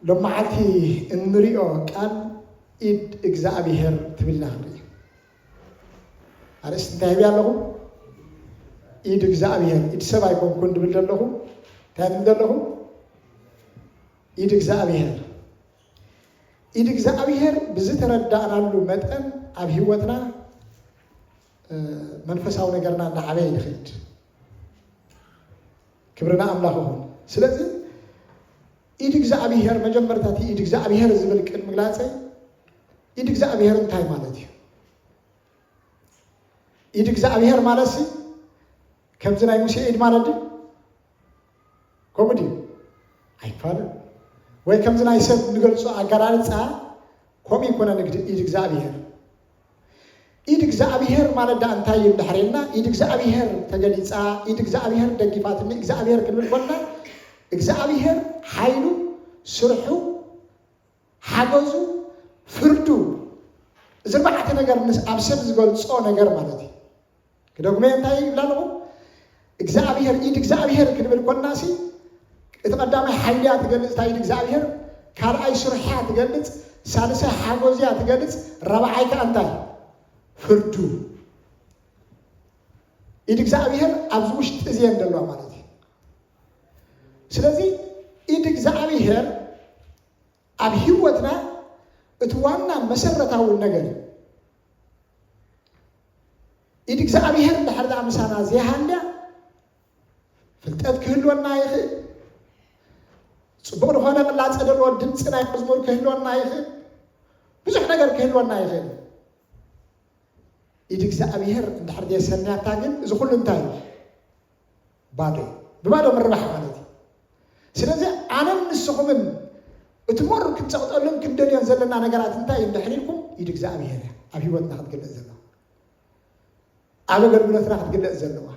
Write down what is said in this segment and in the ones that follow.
ሎመዓልቲ እንሪኦ ቃል ኢድ እግዚኣብሔር ትብል ኢና ክንርኢ። ኣርእስቲ እንታይ ሂብያ ኣለኹ? ኢድ እግዚኣብሔር። ኢድ ሰብ ኣይኮንኩን ድብል ዘለኹ። እንታይ ድብል ዘለኹ? ኢድ እግዚኣብሔር። ኢድ እግዚኣብሔር ብዝተረዳእናሉ መጠን ኣብ ህይወትና መንፈሳዊ ነገርና እንዳዓበየ ይኸይድ። ክብርና ኣምላኽ ይኹን። ስለዚ ኢድ እግዚኣብሔር፣ መጀመርታ እቲ ኢድ እግዚኣብሔር ዝብል ቅድ ምግላፀይ፣ ኢድ እግዚኣብሔር እንታይ ማለት እዩ? ኢድ እግዚኣብሔር ማለት ሲ ከምዚ ናይ ሙሴ ኢድ ማለት ድዩ? ከምኡ ድዩ? ኣይፋልን። ወይ ከምዚ ናይ ሰብ ንገልጾ ኣገላልጻ ከምኡ ይኮነ ንግድ ኢድ እግዚኣብሔር። ኢድ እግዚኣብሔር ማለት ደኣ እንታይ እዩ እንድሕር ኢልና፣ ኢድ እግዚኣብሔር ተገሊጻ፣ ኢድ እግዚኣብሔር ደጊፋትኒ፣ እግዚኣብሔር ክንብል ኮንና፣ እግዚኣብሔር ሓይሉ፣ ስርሑ፣ ሓገዙ፣ ፍርዱ፣ እዚ ኣርባዕተ ነገር ምስ ኣብ ሰብ ዝገልጾ ነገር ማለት እዩ። ክደግሞ እንታይ ይብላ ኣለኹ? እግዚኣብሔር፣ ኢድ እግዚኣብሔር ክንብል ኮንናሲ፣ እቲ ቀዳማይ ሓይልያ ትገልጽ፣ እታ ኢድ እግዚኣብሔር፣ ካልኣይ ስርሕያ ትገልጽ፣ ሳልሳይ ሓጎዝያ ትገልጽ፣ ራብዓይ ከኣ እንታይ? ፍርዱ። ኢድ እግዚኣብሔር ኣብዚ ውሽጢ እዚኤን ዘለዋ ማለት እዩ። ስለዚ ኢድ እግዚኣብሔር ኣብ ህይወትና እቲ ዋና መሰረታዊ ነገር እዩ። ኢድ እግዚኣብሔር እንድሕር ደኣ ምሳና ዘይሃልያ፣ ፍልጠት ክህልወና ይኽእል፣ ጽቡቕ ዝኾነ ቅላጸ ዘለዎ ድምፂ ናይ መዝሙር ክህልወና ይኽእል፣ ብዙሕ ነገር ክህልወና ይኽእል። ኢድ እግዚኣብሔር እንድሕር ደየሰንያታ ግን እዚ ኩሉ እንታይ እዩ? ባዶ እዩ። ብባዶ ምርባሕ ማለት እዩ። ስለዚ ኣነን ንስኹምን እቲ ሞር ክንጸቕጠሉን ክንደልዮን ዘለና ነገራት እንታይ እዩ እንድሕር ኢልኩም፣ ኢድ እግዚኣብሔር እያ ኣብ ህይወትና ክትግለጽ ዘለዋ፣ ኣብ ኣገልግሎትና ክትግለጽ ዘለዋ፣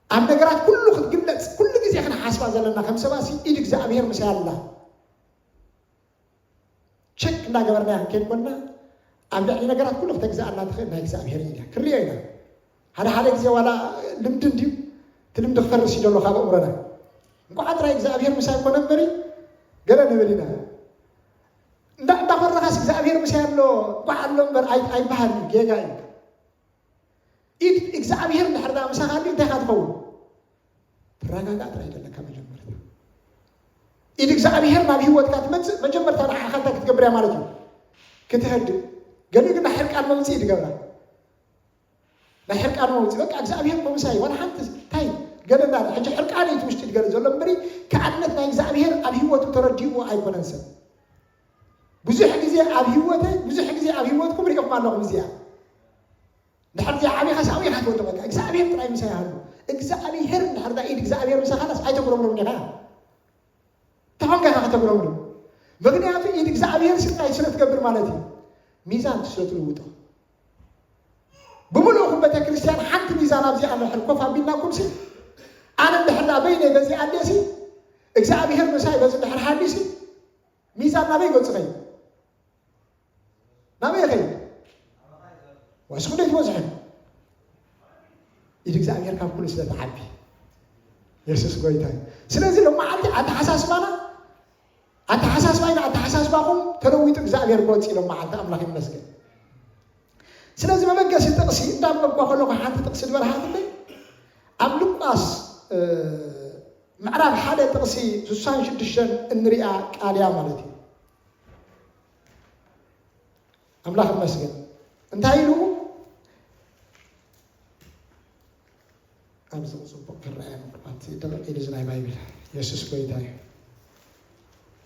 ኣብ ነገራት ኩሉ ክትግለጽ ኩሉ ግዜ ክንሓስባ ዘለና ከም ሰባሲ ኢድ እግዚኣብሔር ምሳይ ኣላ። ቸክ እንዳገበርና ክንከይድ ኮንና ኣብ ልዕሊ ነገራት ኩሉ ክተግዝኣና ትኽእል ናይ እግዚኣብሔር ኢድ እያ። ክንሪኦ ኢና። ሓደ ሓደ ግዜ ዋላ ልምዲ እንድዩ፣ እቲ ልምዲ ክፈርስ እዩ ዘሎ ካብ ኣእምሮና። እንኳዕ ጥራይ እግዚኣብሔር ምሳይ ኮነ እምበሪ ገለ ንብል ኢና። እንዳ እንዳፈረኻስ እግዚኣብሔር ምሳይ ኣሎ እንኳዕ ኣሎ እምበር ኣይ- ኣይበሃል እዩ፣ ጌጋ እዩ። ኢድ እግዚኣብሔር እንድሕር ደኣ ምሳኻ ኣልዩ እንታይ ኢኻ ትኸውን? ትረጋጋእ ጥራይ ደለካ መጀመርታ። ኢድ እግዚኣብሔር ናብ ህይወትካ ትመጽእ መጀመርታ ንዓኻ እንታይ ክትገብር እያ ማለት እዩ? ክትህድእ። ገሊኡ ግን ናይ ሕርቃን መውጽኢ ትገብራ። ናይ ሕርቃን መውጽኢ በቃ እግዚኣብሔር እኮ ምሳይ ዋላ ሓንቲ እንታይ ገለ እንዳለ ሕጂ ሕርቃን እዩ እቲ ውሽጢ ዝገለ ዘሎ እምበሪ ከኣነት ናይ እግዚኣብሔር ኣብ ህይወቱ ተረዲእዎ ኣይኮነን ሰብ። ብዙሕ ግዜ ኣብ ህይወተይ ብዙሕ ግዜ ኣብ ህይወትኩም ሪኢኹም ኣለኹም እዚኣ። ድሕር ዚኣ ዓቢኻ ሳብ ኢኻ ትወድቕ በቃ እግዚኣብሔር ጥራይ ምሳይ ሃሉ። እግዚኣብሔር እንድሕር ዳ ኢድ እግዚኣብሔር ምሳኻ ላስ ኣይተጉረምርም ኢኻ። ተኾንካ ኢኻ ከተጉረምርም። ምኽንያቱ ኢድ እግዚኣብሔር ስታይ ስለ ትገብር ማለት እዩ። ሚዛን ስለ ትልውጦ። ብምልእኹም ቤተ ክርስቲያን ሓንቲ ሚዛን ኣብዚኣ እንድሕር ኮፍ ኣቢልናኩም ሲ ኣነ እንድሕር ዳ በይነይ በዚ ኣደሲ እግዚኣብሔር ምሳይ በዚ እንድሕር ሃልዩ ሲ ሚዛን ናበይ ገጹ ኸይድ? ናበይ ኸይድ? ወስኹ ደይ ትበዝሑ። ኢድ እግዚኣብሔር ካብ ኩሉ ስለ ትዓቢ። የሱስ ጎይታ እዩ። ስለዚ ሎመዓልቲ ኣተሓሳስባና ኣተሓሳስባይና ኣተሓሳስባኹም ተለዊጡ እግዚኣብሔር ክወፅእ ሎም መዓልቲ ኣምላኽ ይመስገን። ስለዚ መበገሲ ጥቕሲ እንዳንበብኳ ከለኹ ሓንቲ ጥቕሲ ዝበርሃትለይ ኣብ ሉቃስ ምዕራፍ ሓደ ጥቕሲ ስሳን ሽዱሽተን እንሪኣ ቃል እያ ማለት እዩ። ኣምላኽ ይመስገን። እንታይ ኢሉ? ኣብዚ ጽቡቕ ክረኣየ ምቁራት ደቂቕ ኢሉ እዚ ናይ ባይብል የሱስ ጎይታ እዩ።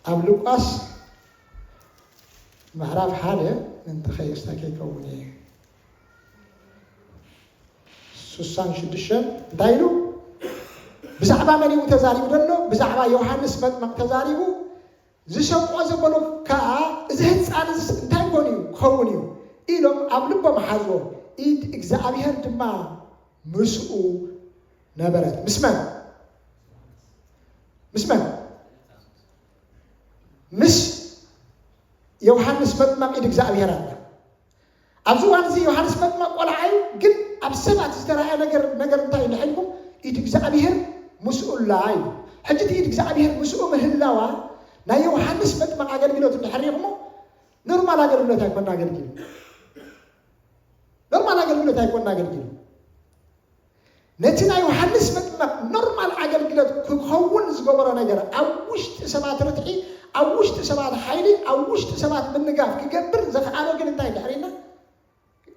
ኣብ ሉቃስ ምዕራፍ ሓደ ምእንቲ ከይስታ ከይከውን እየ። ስሳን ሽዱሽተን እንታይ ኢሉ? ብዛዕባ መን እዩ ተዛሪቡ ዘሎ? ብዛዕባ ዮሃንስ መጥመቕ ተዛሪቡ ዝሰምዖ ዘበሎ ከኣ እዚ ህፃንስ እንታይ ኮን እዩ ክኸውን እዩ ኢሎም ኣብ ልቦም ሓዝዎ። ኢድ እግዚኣብሔር ድማ ምስኡ ነበረት። ምስ መን? ምስ መን? ምስ ዮሃንስ መጥመቕ ኢድ እግዚኣብሔር ኣላ። ኣብዚ እዋን እዚ ዮሃንስ መጥመቕ ቆልዓ እዩ፣ ግን ኣብ ሰባት ዝተረኣየ ነገር ነገር እንታይ ንሕልኩም ኢድ እግዚኣብሔር ምስኡ ኣላ እዩ። ሕጂ እቲ ኢድ እግዚኣብሔር ምስኡ ምህላዋ ናይ ዮሃንስ መጥመቕ ኣገልግሎት እንድሕር ሪኢኹሞ፣ ኖርማል ኣገልግሎት ኣይኮና ኣገልጊሉ። ኖርማል ኣገልግሎት ኣይኮና ኣገልጊሉ። ነቲ ናይ ዮሃንስ መጥመቕ ኖርማል ኣገልግሎት ክኸውን ዝገበሮ ነገር፣ ኣብ ውሽጢ ሰባት ርትዒ፣ ኣብ ውሽጢ ሰባት ሓይሊ፣ ኣብ ውሽጢ ሰባት ምንጋፍ ክገብር ዘኽኣሎ ግን እንታይ ድሕሪና?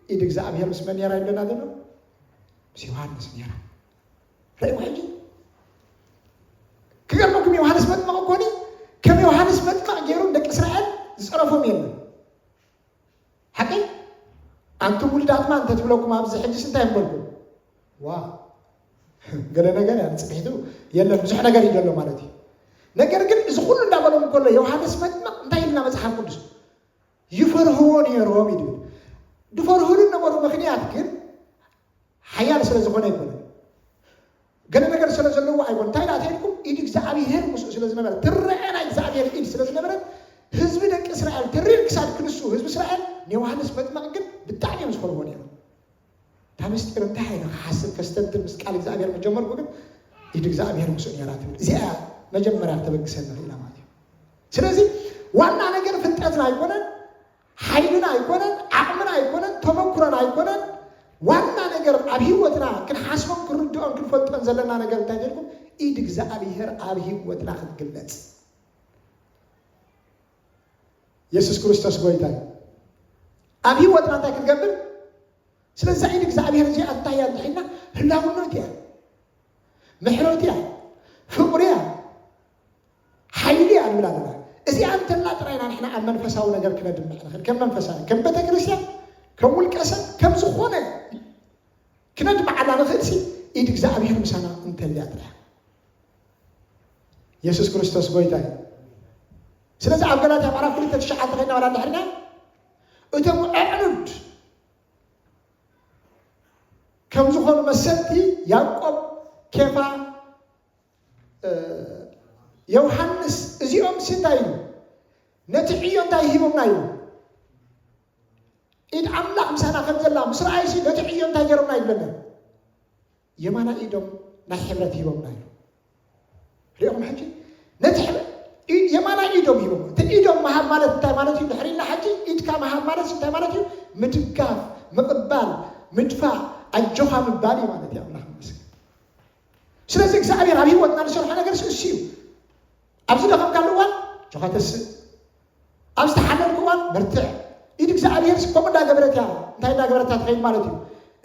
ኢድ እግዚኣብሔር ምስ መን ነራ ይብለና ዘሎ? ምስ ዮሃንስ ነራ። ርእይዎ ሕጂ። ክገርመኩም፣ ዮሃንስ መጥመቕ እኮኒ ከም ዮሃንስ መጥመቕ ገይሩ ደቂ እስራኤል ዝጸረፎም የለን። ሓቂ? ኣንቱም ውሉዳት ማን እንተትብለኩም ኣብዚ ሕጂስ እንታይ ምበልኩም? ዋ፣ ገለ ነገር እያ ንጽብሒቱ የለን፣ ብዙሕ ነገር እዩ ዘሎ ማለት እዩ። ነገር ግን እዚ ኩሉ እንዳበሎም እንከሎ ዮሃንስ መጥመቕ እንታይ ኢልና መጽሓፍ ቅዱስ? ይፈርህዎ ነይሮም እዩ ዝብል። ዝፈርህሉ ነበሩ ምኽንያት ግን ሓያል ስለ ዝኾነ ኣይኮነን። ገለ ነገር ስለ ዘለዎ ኣይኮን። እንታይ ደኣ ተይልኩም? ኢድ እግዚኣብሔር ምስኡ ስለ ዝነበረ፣ ትረአ ናይ እግዚኣብሔር ኢድ ስለ ዝነበረ፣ ህዝቢ ደቂ እስራኤል ተሪር ክሳድ ክንሱ፣ ህዝቢ እስራኤል ንዮሃንስ መጥመቕ ግን ብጣዕሚ እዮም ዝፈርህዎ ነይሮም። እታ ምስጢር እንታይ ኢለ ክሓስብ ከስተንትን ምስ ቃል እግዚኣብሔር መጀመርኩ ግን ኢድ እግዚኣብሔር ምስኡ ነይራ ትብል። እዚኣ እያ መጀመርያ ክተበግሰኒ ክኢላ ማለት እዩ። ስለዚ ዋና ነገር ፍልጠትና ኣይኮነን፣ ሓይልና ኣይኮነን፣ ዓቕምና ኣይኮነን፣ ተመኩሮና ኣይኮነን። ዋና ነገር ኣብ ህይወትና ክንሓስቦን ክንርድኦን ክንፈልጦን ዘለና ነገር እንታይ ተልኩም? ኢድ እግዚኣብሔር ኣብ ህይወትና ክትግለጽ። የሱስ ክርስቶስ ጎይታ እዩ። ኣብ ህይወትና እንታይ ክትገብር? ስለዛ ኢድ እግዚኣብሔር እዚኣ እንታይ እያ እንድሕና? ህላውነት እያ፣ ምሕረት እያ፣ ፍቕሪ እያ፣ ሓይሊ እያ ንብል ኣለና። እዚኣ እንተላ ጥራይና ንሕና ኣብ መንፈሳዊ ነገር ክነድምዕ ንኽእል። ከም መንፈሳዊ፣ ከም ቤተ ክርስቲያን፣ ከም ውልቀ ሰብ፣ ከም ዝኾነ ክነድምዓላ ንኽእል ሲ ኢድ እግዚኣብሔር ምሳና እንተልያ ጥራይ። የሱስ ክርስቶስ ጎይታ እዩ። ስለዚ ኣብ ገላትያ ምዕራፍ ክልተ ትሽዓተ ኸይድና ዋላ እንድሕርና እቶም ኣዕኑድ ከም ዝኾኑ መሰልቲ ያዕቆብ፣ ኬፋ፣ እ፣ ዮሃንስ እዚኦም ሲ እንታይ እዩ? ነቲ ዕዮ እንታይ ሂቦምና እዩ? ኢድ ኣምላኽ ምሳና ከም ዘላ ምስ ረኣዩ ሲ ነቲ ዕዮ እንታይ ገይሮምና ይብለና? የማናይ ኢዶም ናይ ሕብረት ሂቦምና እዩ። ሪኦም ሕጂ ነቲ ሕብረት ኢ-፣ የማናይ ኢዶም ሂቦም። እቲ ኢዶም ምሃብ ማለት እንታይ ማለት እዩ? ድሕሪ ኢልና ሕጂ ኢድካ ምሃብ ማለት እንታይ ማለት እዩ? ምድጋፍ፣ ምቕባል፣ ምድፋእ፣ ኣጆኻ ምባል እዩ ማለት እዩ። ኣምላኽ ይመስገን። ስለዚ እግዚኣብሔር ኣብ ህይወትና ዝሰርሖ ነገር እሱ እዩ። ኣብ ዝደኸምካሉ እዋን ጆኻ ተስእ፣ ኣብ ዝተሓለልኩ እዋን በርትዕ። ኢድ እግዚኣብሔር ከምኡ እንዳገበረት እያ፣ እንታይ እንዳገበረታ ትኸይድ ማለት እዩ?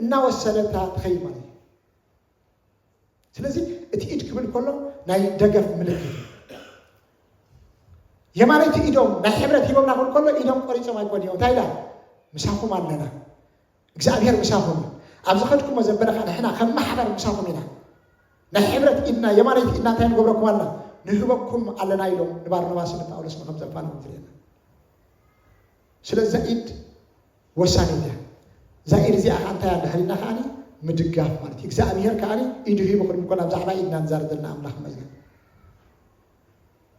እናወሰደታ ትኸይድ ማለት እዩ። ስለዚ እቲ ኢድ ክብል ከሎ ናይ ደገፍ ምልክት እዩ። የማነይቲ ኢዶም ናይ ሕብረት ሂቦምና ክብል ከሎ ኢዶም ቆሪጾም ኣይኮን እዮም። እንታይ ኢላ? ምሳኹም ኣለና። እግዚኣብሔር ምሳኹም እዩ። ኣብ ዝኸድኩሞ ዘበለ ኸዓ ንሕና ከም ማሕበር ምሳኹም ኢና። ናይ ሕብረት ኢድና፣ የማነይቲ ኢድና እንታይ ንገብረኩም ኣለና? ንህበኩም ኣለና ኢሎም ንባርናባስን ንጳውሎስን ከም ዘፋነዎም ትርእየና። ስለዚ እዛ ኢድ ወሳኒት እያ። እዛ ኢድ እዚኣ ኸዓ እንታይ እያ እንድሕር ኢልና ኸዓ ምድጋፍ ማለት እዩ። እግዚኣብሔር ከዓ ኢዱ ሂቡ ክብል ከሎ ብዛዕባ ኢድና ንዛረብ ዘለና ኣምላኽ ይመስገን።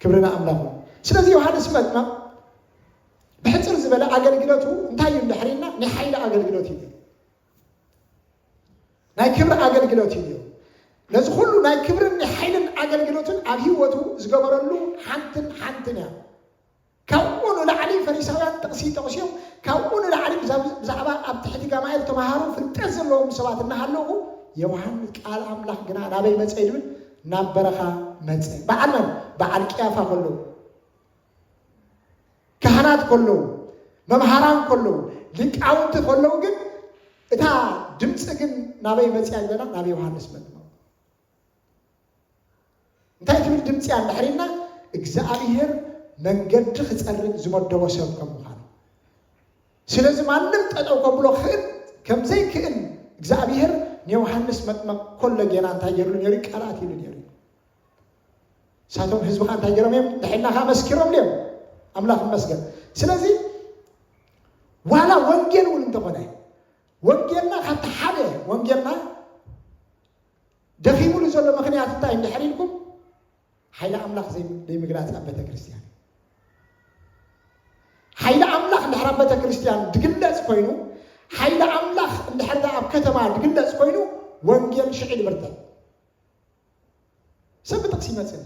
ክብሪ ንኣምላኽ። ስለዚ ዮሃንስ መጥምቕ ብሕጽር ዝበለ ኣገልግሎቱ እንታይ እዩ እንድሕር ኢልና ናይ ሓይሊ ኣገልግሎት እዩ። ናይ ክብሪ ኣገልግሎት እዩ። ነዚ ኩሉ ናይ ክብርን ናይ ሓይልን ኣገልግሎትን ኣብ ህይወቱ ዝገበረሉ ሓንትን ሓንትን እያ። ካብኡ ንላዕሊ ፈሪሳውያን ጥቕሲ ይጠቕሱ እዮም። ካብኡ ንላዕሊ ብዛ-፣ ብዛዕባ ኣብ ትሕቲ ጋማኤል ተምሃሩ ፍልጠት ዘለዎም ሰባት እናሃለዉ ዮሃንስ ቃል ኣምላኽ ግና ናበይ መጸ ይብል? ናብ በረኻ መጸ። በዓል መን? በዓል ቅያፋ ከለዉ፣ ካህናት ከለዉ፣ መምሃራን ከለዉ፣ ሊቃውንቲ ከለዉ ግን እታ ድምፂ ግን ናበይ መፅያ ይብለና? ናብ ዮሃንስ መጥምቕ። እንታይ ትብል ድምፂ እያ እንድሕር ኢልና እግዚኣብሔር መንገዲ ክፀርግ ዝመደቦ ሰብ ከም ምዃኑ። ስለዚ ማንም ጠጠው ከብሎ ክእል ከም ዘይክእል እግዚኣብሔር ንዮሃንስ መጥምቕ ከሎ ጌና እንታይ ገይርሉ ነይሩ? ቃላት ኢሉ ነይሩ። ንሳቶም ህዝብኻ እንታይ ገይሮም እዮም? ድሕና ኸዓ መስኪሮም ድዮም? ኣምላኽ ይመስገን። ስለዚ ዋላ ወንጌል እውን እንተኾነ ወንጌልና ካብቲ ሓደ ወንጌልና ደኺሙሉ ዘሎ ምኽንያት እንታይ እንድሕር ኢልኩም ሓይሊ ኣምላኽ ዘይ-፣ ዘይምግላጽ ኣብ ቤተ ክርስቲያን። ሓይሊ ኣምላኽ እንድሕር ኣብ ቤተ ክርስቲያን ድግለጽ ኮይኑ፣ ሓይሊ ኣምላኽ እንድሕር ኣብ ከተማ ድግለጽ ኮይኑ ወንጌል ሽዒ ድብርተዕ። ሰብ ብጥቕሲ ይመጽእ።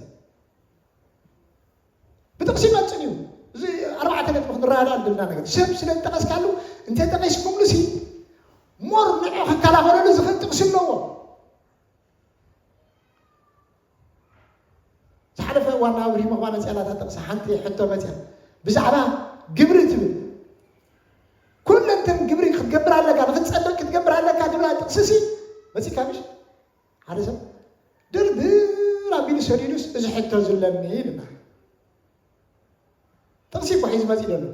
ጥቕሲ ይመጽእ እዩ። እዚ ኣርባዕተ ነጥቢ ክንረዳዳ ዝደለና ነገር፣ ሰብ ስለ ዝጠቐስካሉ እንተ ጠቒስኩምሉ ሲ ሞር ንዑ ክከላኸለሉ ዝኽእል ጥቕሲ ኣለዎ። ዝሓለፈ እዋን ኣብ ሪሞ እኳ መፅያ ኣላ እታ ጥቕሲ፣ ሓንቲ ሕቶ መፅያ ብዛዕባ ግብሪ ትብል። ኩለንተን ግብሪ ክትገብር ኣለካ፣ ንክትፀድቕ ክትገብር ኣለካ ትብላ ጥቕሲ ሲ መፂካ ምሽ ሓደ ሰብ ድርብር ኣቢሉ ሰዲዱስ እዚ ሕቶ ዝለኒ ኢልና ጥቕሲ እኮ ሒዙ መፂኡ ዘሎ።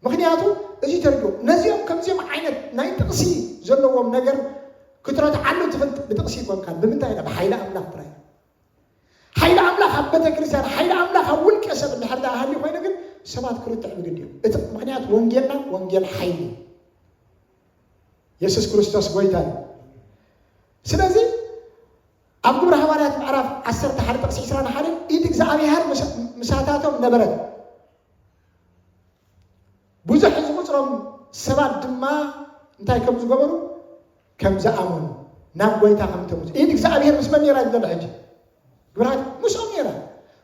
ምክንያቱ እዚ ተርጉም ነዚኦም ከምዚኦም ዓይነት ናይ ጥቕሲ ዘለዎም ነገር ክትረትዓሉ ትኽእል ብጥቕሲ ይኮንካን ብምንታይ ኢና ብሓይሊ ኣምላኽ ጥራይ። ሓይሊ ኣምላኽ ኣብ ቤተ ክርስቲያን፣ ሓይሊ ኣምላኽ ኣብ ውልቀ ሰብ እንድሕር ደኣ ሃልዩ ኮይኑ ግን ሰባት ክርትዕ ብግዲ እዮም። እቲ ምክንያቱ ወንጌልና ወንጌል ሓይሊ እዩ። የሱስ ክርስቶስ ጎይታ እዩ። ስለዚ ኣብ ግብረ ሃዋርያት ምዕራፍ ዓሰርተ ሓደ ጥቕሲ ዕስራን ሓደን ኢድ እግዚኣብሔር ምስ- ምሳታቶም ነበረት፣ ብዙሕ ዝቑጽሮም ሰባት ድማ እንታይ ከም ዝገበሩ ከም ዝኣመኑ ናብ ጎይታ ከም ተምፁ ኢድ እግዚኣብሔር ምስ መን ነራ እዩ ዘሎ ሕጂ? ግብራት ምስኦም ነራ።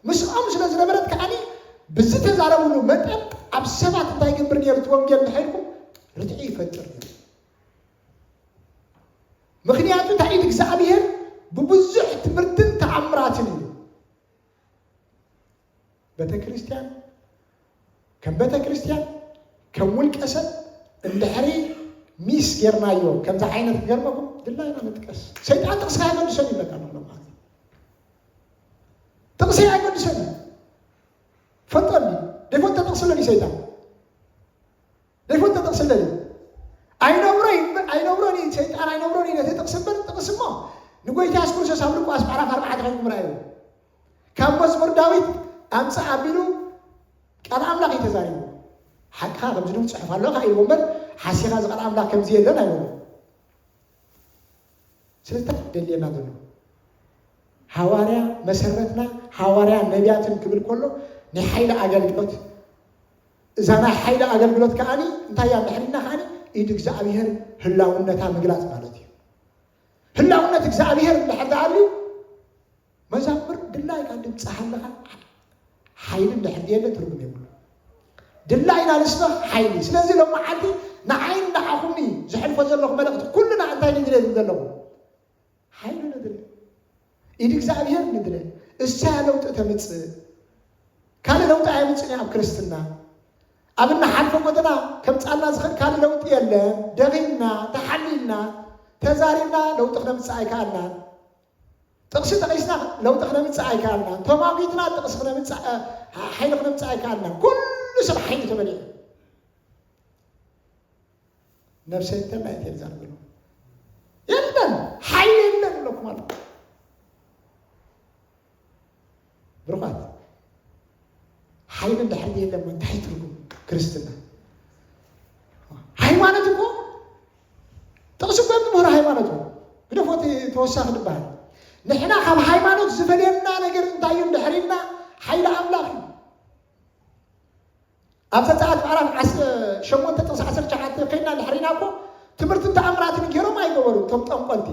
ምስኦም ስለ ዝነበረት ከዓኒ ብዝተዛረብሉ መጠን ኣብ ሰባት እንታይ ይገብር ነሩ? እቲ ወንጌል ንሓይልኩም ርትዒ ይፈጥር ነሩ። ምክንያቱ እንታይ ኢድ እግዚኣብሔር ብብዙሕ ትምህርትን ተኣምራትን እዩ። ቤተ ክርስቲያን ከም ቤተ ክርስቲያን ከም ውልቀ ሰብ እንድሕሪ ሚስ ጌርናዮ ከምዚ ዓይነት ክገርመኩም ድላይና ንጥቀስ። ሰይጣን ጥቕስኻ ኣይገድሶን ይብለካ ኣሎ ማለት እዩ። ጥቕሲ ኣይገድሶን እዩ። ፈልጦ እንዲ ደይፈልጦ ጥቕሲ ኣለኒ ሰይጣን ደይፈልጦ ጥቕሲ ኣለኒ። ኣይነብሮ እዩ እምበር- ኣይነብሮን እዩ ሰይጣን ኣይነብሮን እዩ ነቲ ጥቕሲ እምበር ጥቕሲ እሞ ንጎይታ የሱስ ክርስቶስ ኣብ ሉቃስ ምዕራፍ ኣርባዕተ ኮይንኩም ርኣዩ። ካብ መዝሙር ዳዊት ኣምፅእ ኣቢሉ ቃል ኣምላኽ እዩ ተዛሪቡ። ሓቅኻ ከምዚ ድም ፅሑፍ ኣለካ ኢልዎ እምበር ሓሲኻ እዚ ቃል ኣምላኽ ከምዚ የለን ኣይበሎ። ስለዚ እንታይ ደልየና ዘሎ? ሃዋርያ መሰረትና ሃዋርያ ነቢያትን ክብል ከሎ ናይ ሓይሊ ኣገልግሎት እዛ ናይ ሓይሊ ኣገልግሎት ከዓኒ እንታይ እያ እንድሕር ኢልና ከዓኒ ኢድ እግዚኣብሔር ህላውነታ ምግላፅ ማለት እዩ። ህላውነት እግዚኣብሔር እንድሕር ደኣልዩ መዛምር ድላይካ ድምፅኻ ኣለኻ ሓይሊ እንድሕር የለ ትርጉም የብሉ። ድላይና ንስበኽ ሓይሊ። ስለዚ ሎም መዓልቲ ንዓይን ንዓኹምኒ ዘሕልፎ ዘለኹ መልእኽቲ ኩልና እንታይ ንድለ ዘለኹ ሓይሊ ንድለ። ኢድ እግዚኣብሔር ንድለ። እሳ ለውጢ ተምፅእ። ካልእ ለውጢ ኣየምፅን ኣብ ክርስትና። ኣብ እናሓልፎ ጎደና ከምፃልና ዝኽእል ካልእ ለውጢ የለን። ደኺምና፣ ተሓሊልና፣ ተዛሪብና ለውጢ ክነምፅእ ኣይከኣልናን። ጥቕሲ ጠቒስና ለውጢ ክነምፅእ ኣይከኣልናን። ተማጒትና ጥቕሲ ክነምፅእ ሓይሊ ክነምፅእ ኣይከኣልናን። ኩሉ ሰብ ሓይሊ ተመሊኡ ነብሰይ እንተላይ እየ ዛርግሎ የለን ሓይሊ የለን ኣለኩም ኣሎ። ብሩኻት ሓይሊ እንድሕር የለን እንታይ ትርጉም ክርስትና? ሃይማኖት እኮ ጥቕሲ እኮ የምትምህሮ ሃይማኖት እኮ ግደፎት ተወሳኺ ዝበሃል ንሕና ካብ ሃይማኖት ዝፈልየና ነገር እንታይ እዩ እንድሕር ኢልና ሓይሊ ኣምላኽ እዩ። ኣብ ዘጸኣት ምዕራፍ ሸሞንተ ጥቕሲ ዓሰርተ ትሽዓተ ከይድና ድሕሪና እኮ ትምህርትን ተኣምራትን ገይሮም ኣይገበሩ እቶም ጠንቆልቲ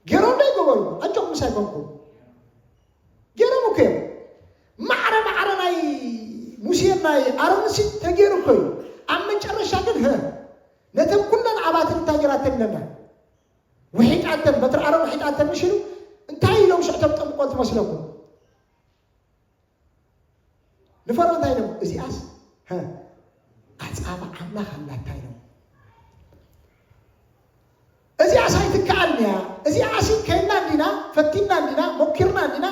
ገይሮም ዶ ይገበሩ ኣጆኹም ምሳይ ኮንኩም ገይሮም እኮ እዮም። ማዕረ ማዕረ ናይ ሙሴን ናይ ኣሮንሲ ተገይሩ እኮ እዩ። ኣብ መጨረሻ ግን ህ ነተን ኩለን ኣባትን እንታይ ገይራተን ኢለና ውሒጣተን በትሪ ኣሮን ውሒጣተን ምሽ ኢሉ እንታይ ኢሎም ሽዕቶም ጠንቆልቲ መስለኩም? ንፈርዖን እንታይ ኢሎም? እዚኣስ ኣፃብዕ ኣምላኽ ኣላታ ኢሎም። እዚኣስ ኣይትከኣልን እያ። እዚኣስ ከይና እንዲና፣ ፈቲና እንዲና፣ ሞኪርና እንዲና፣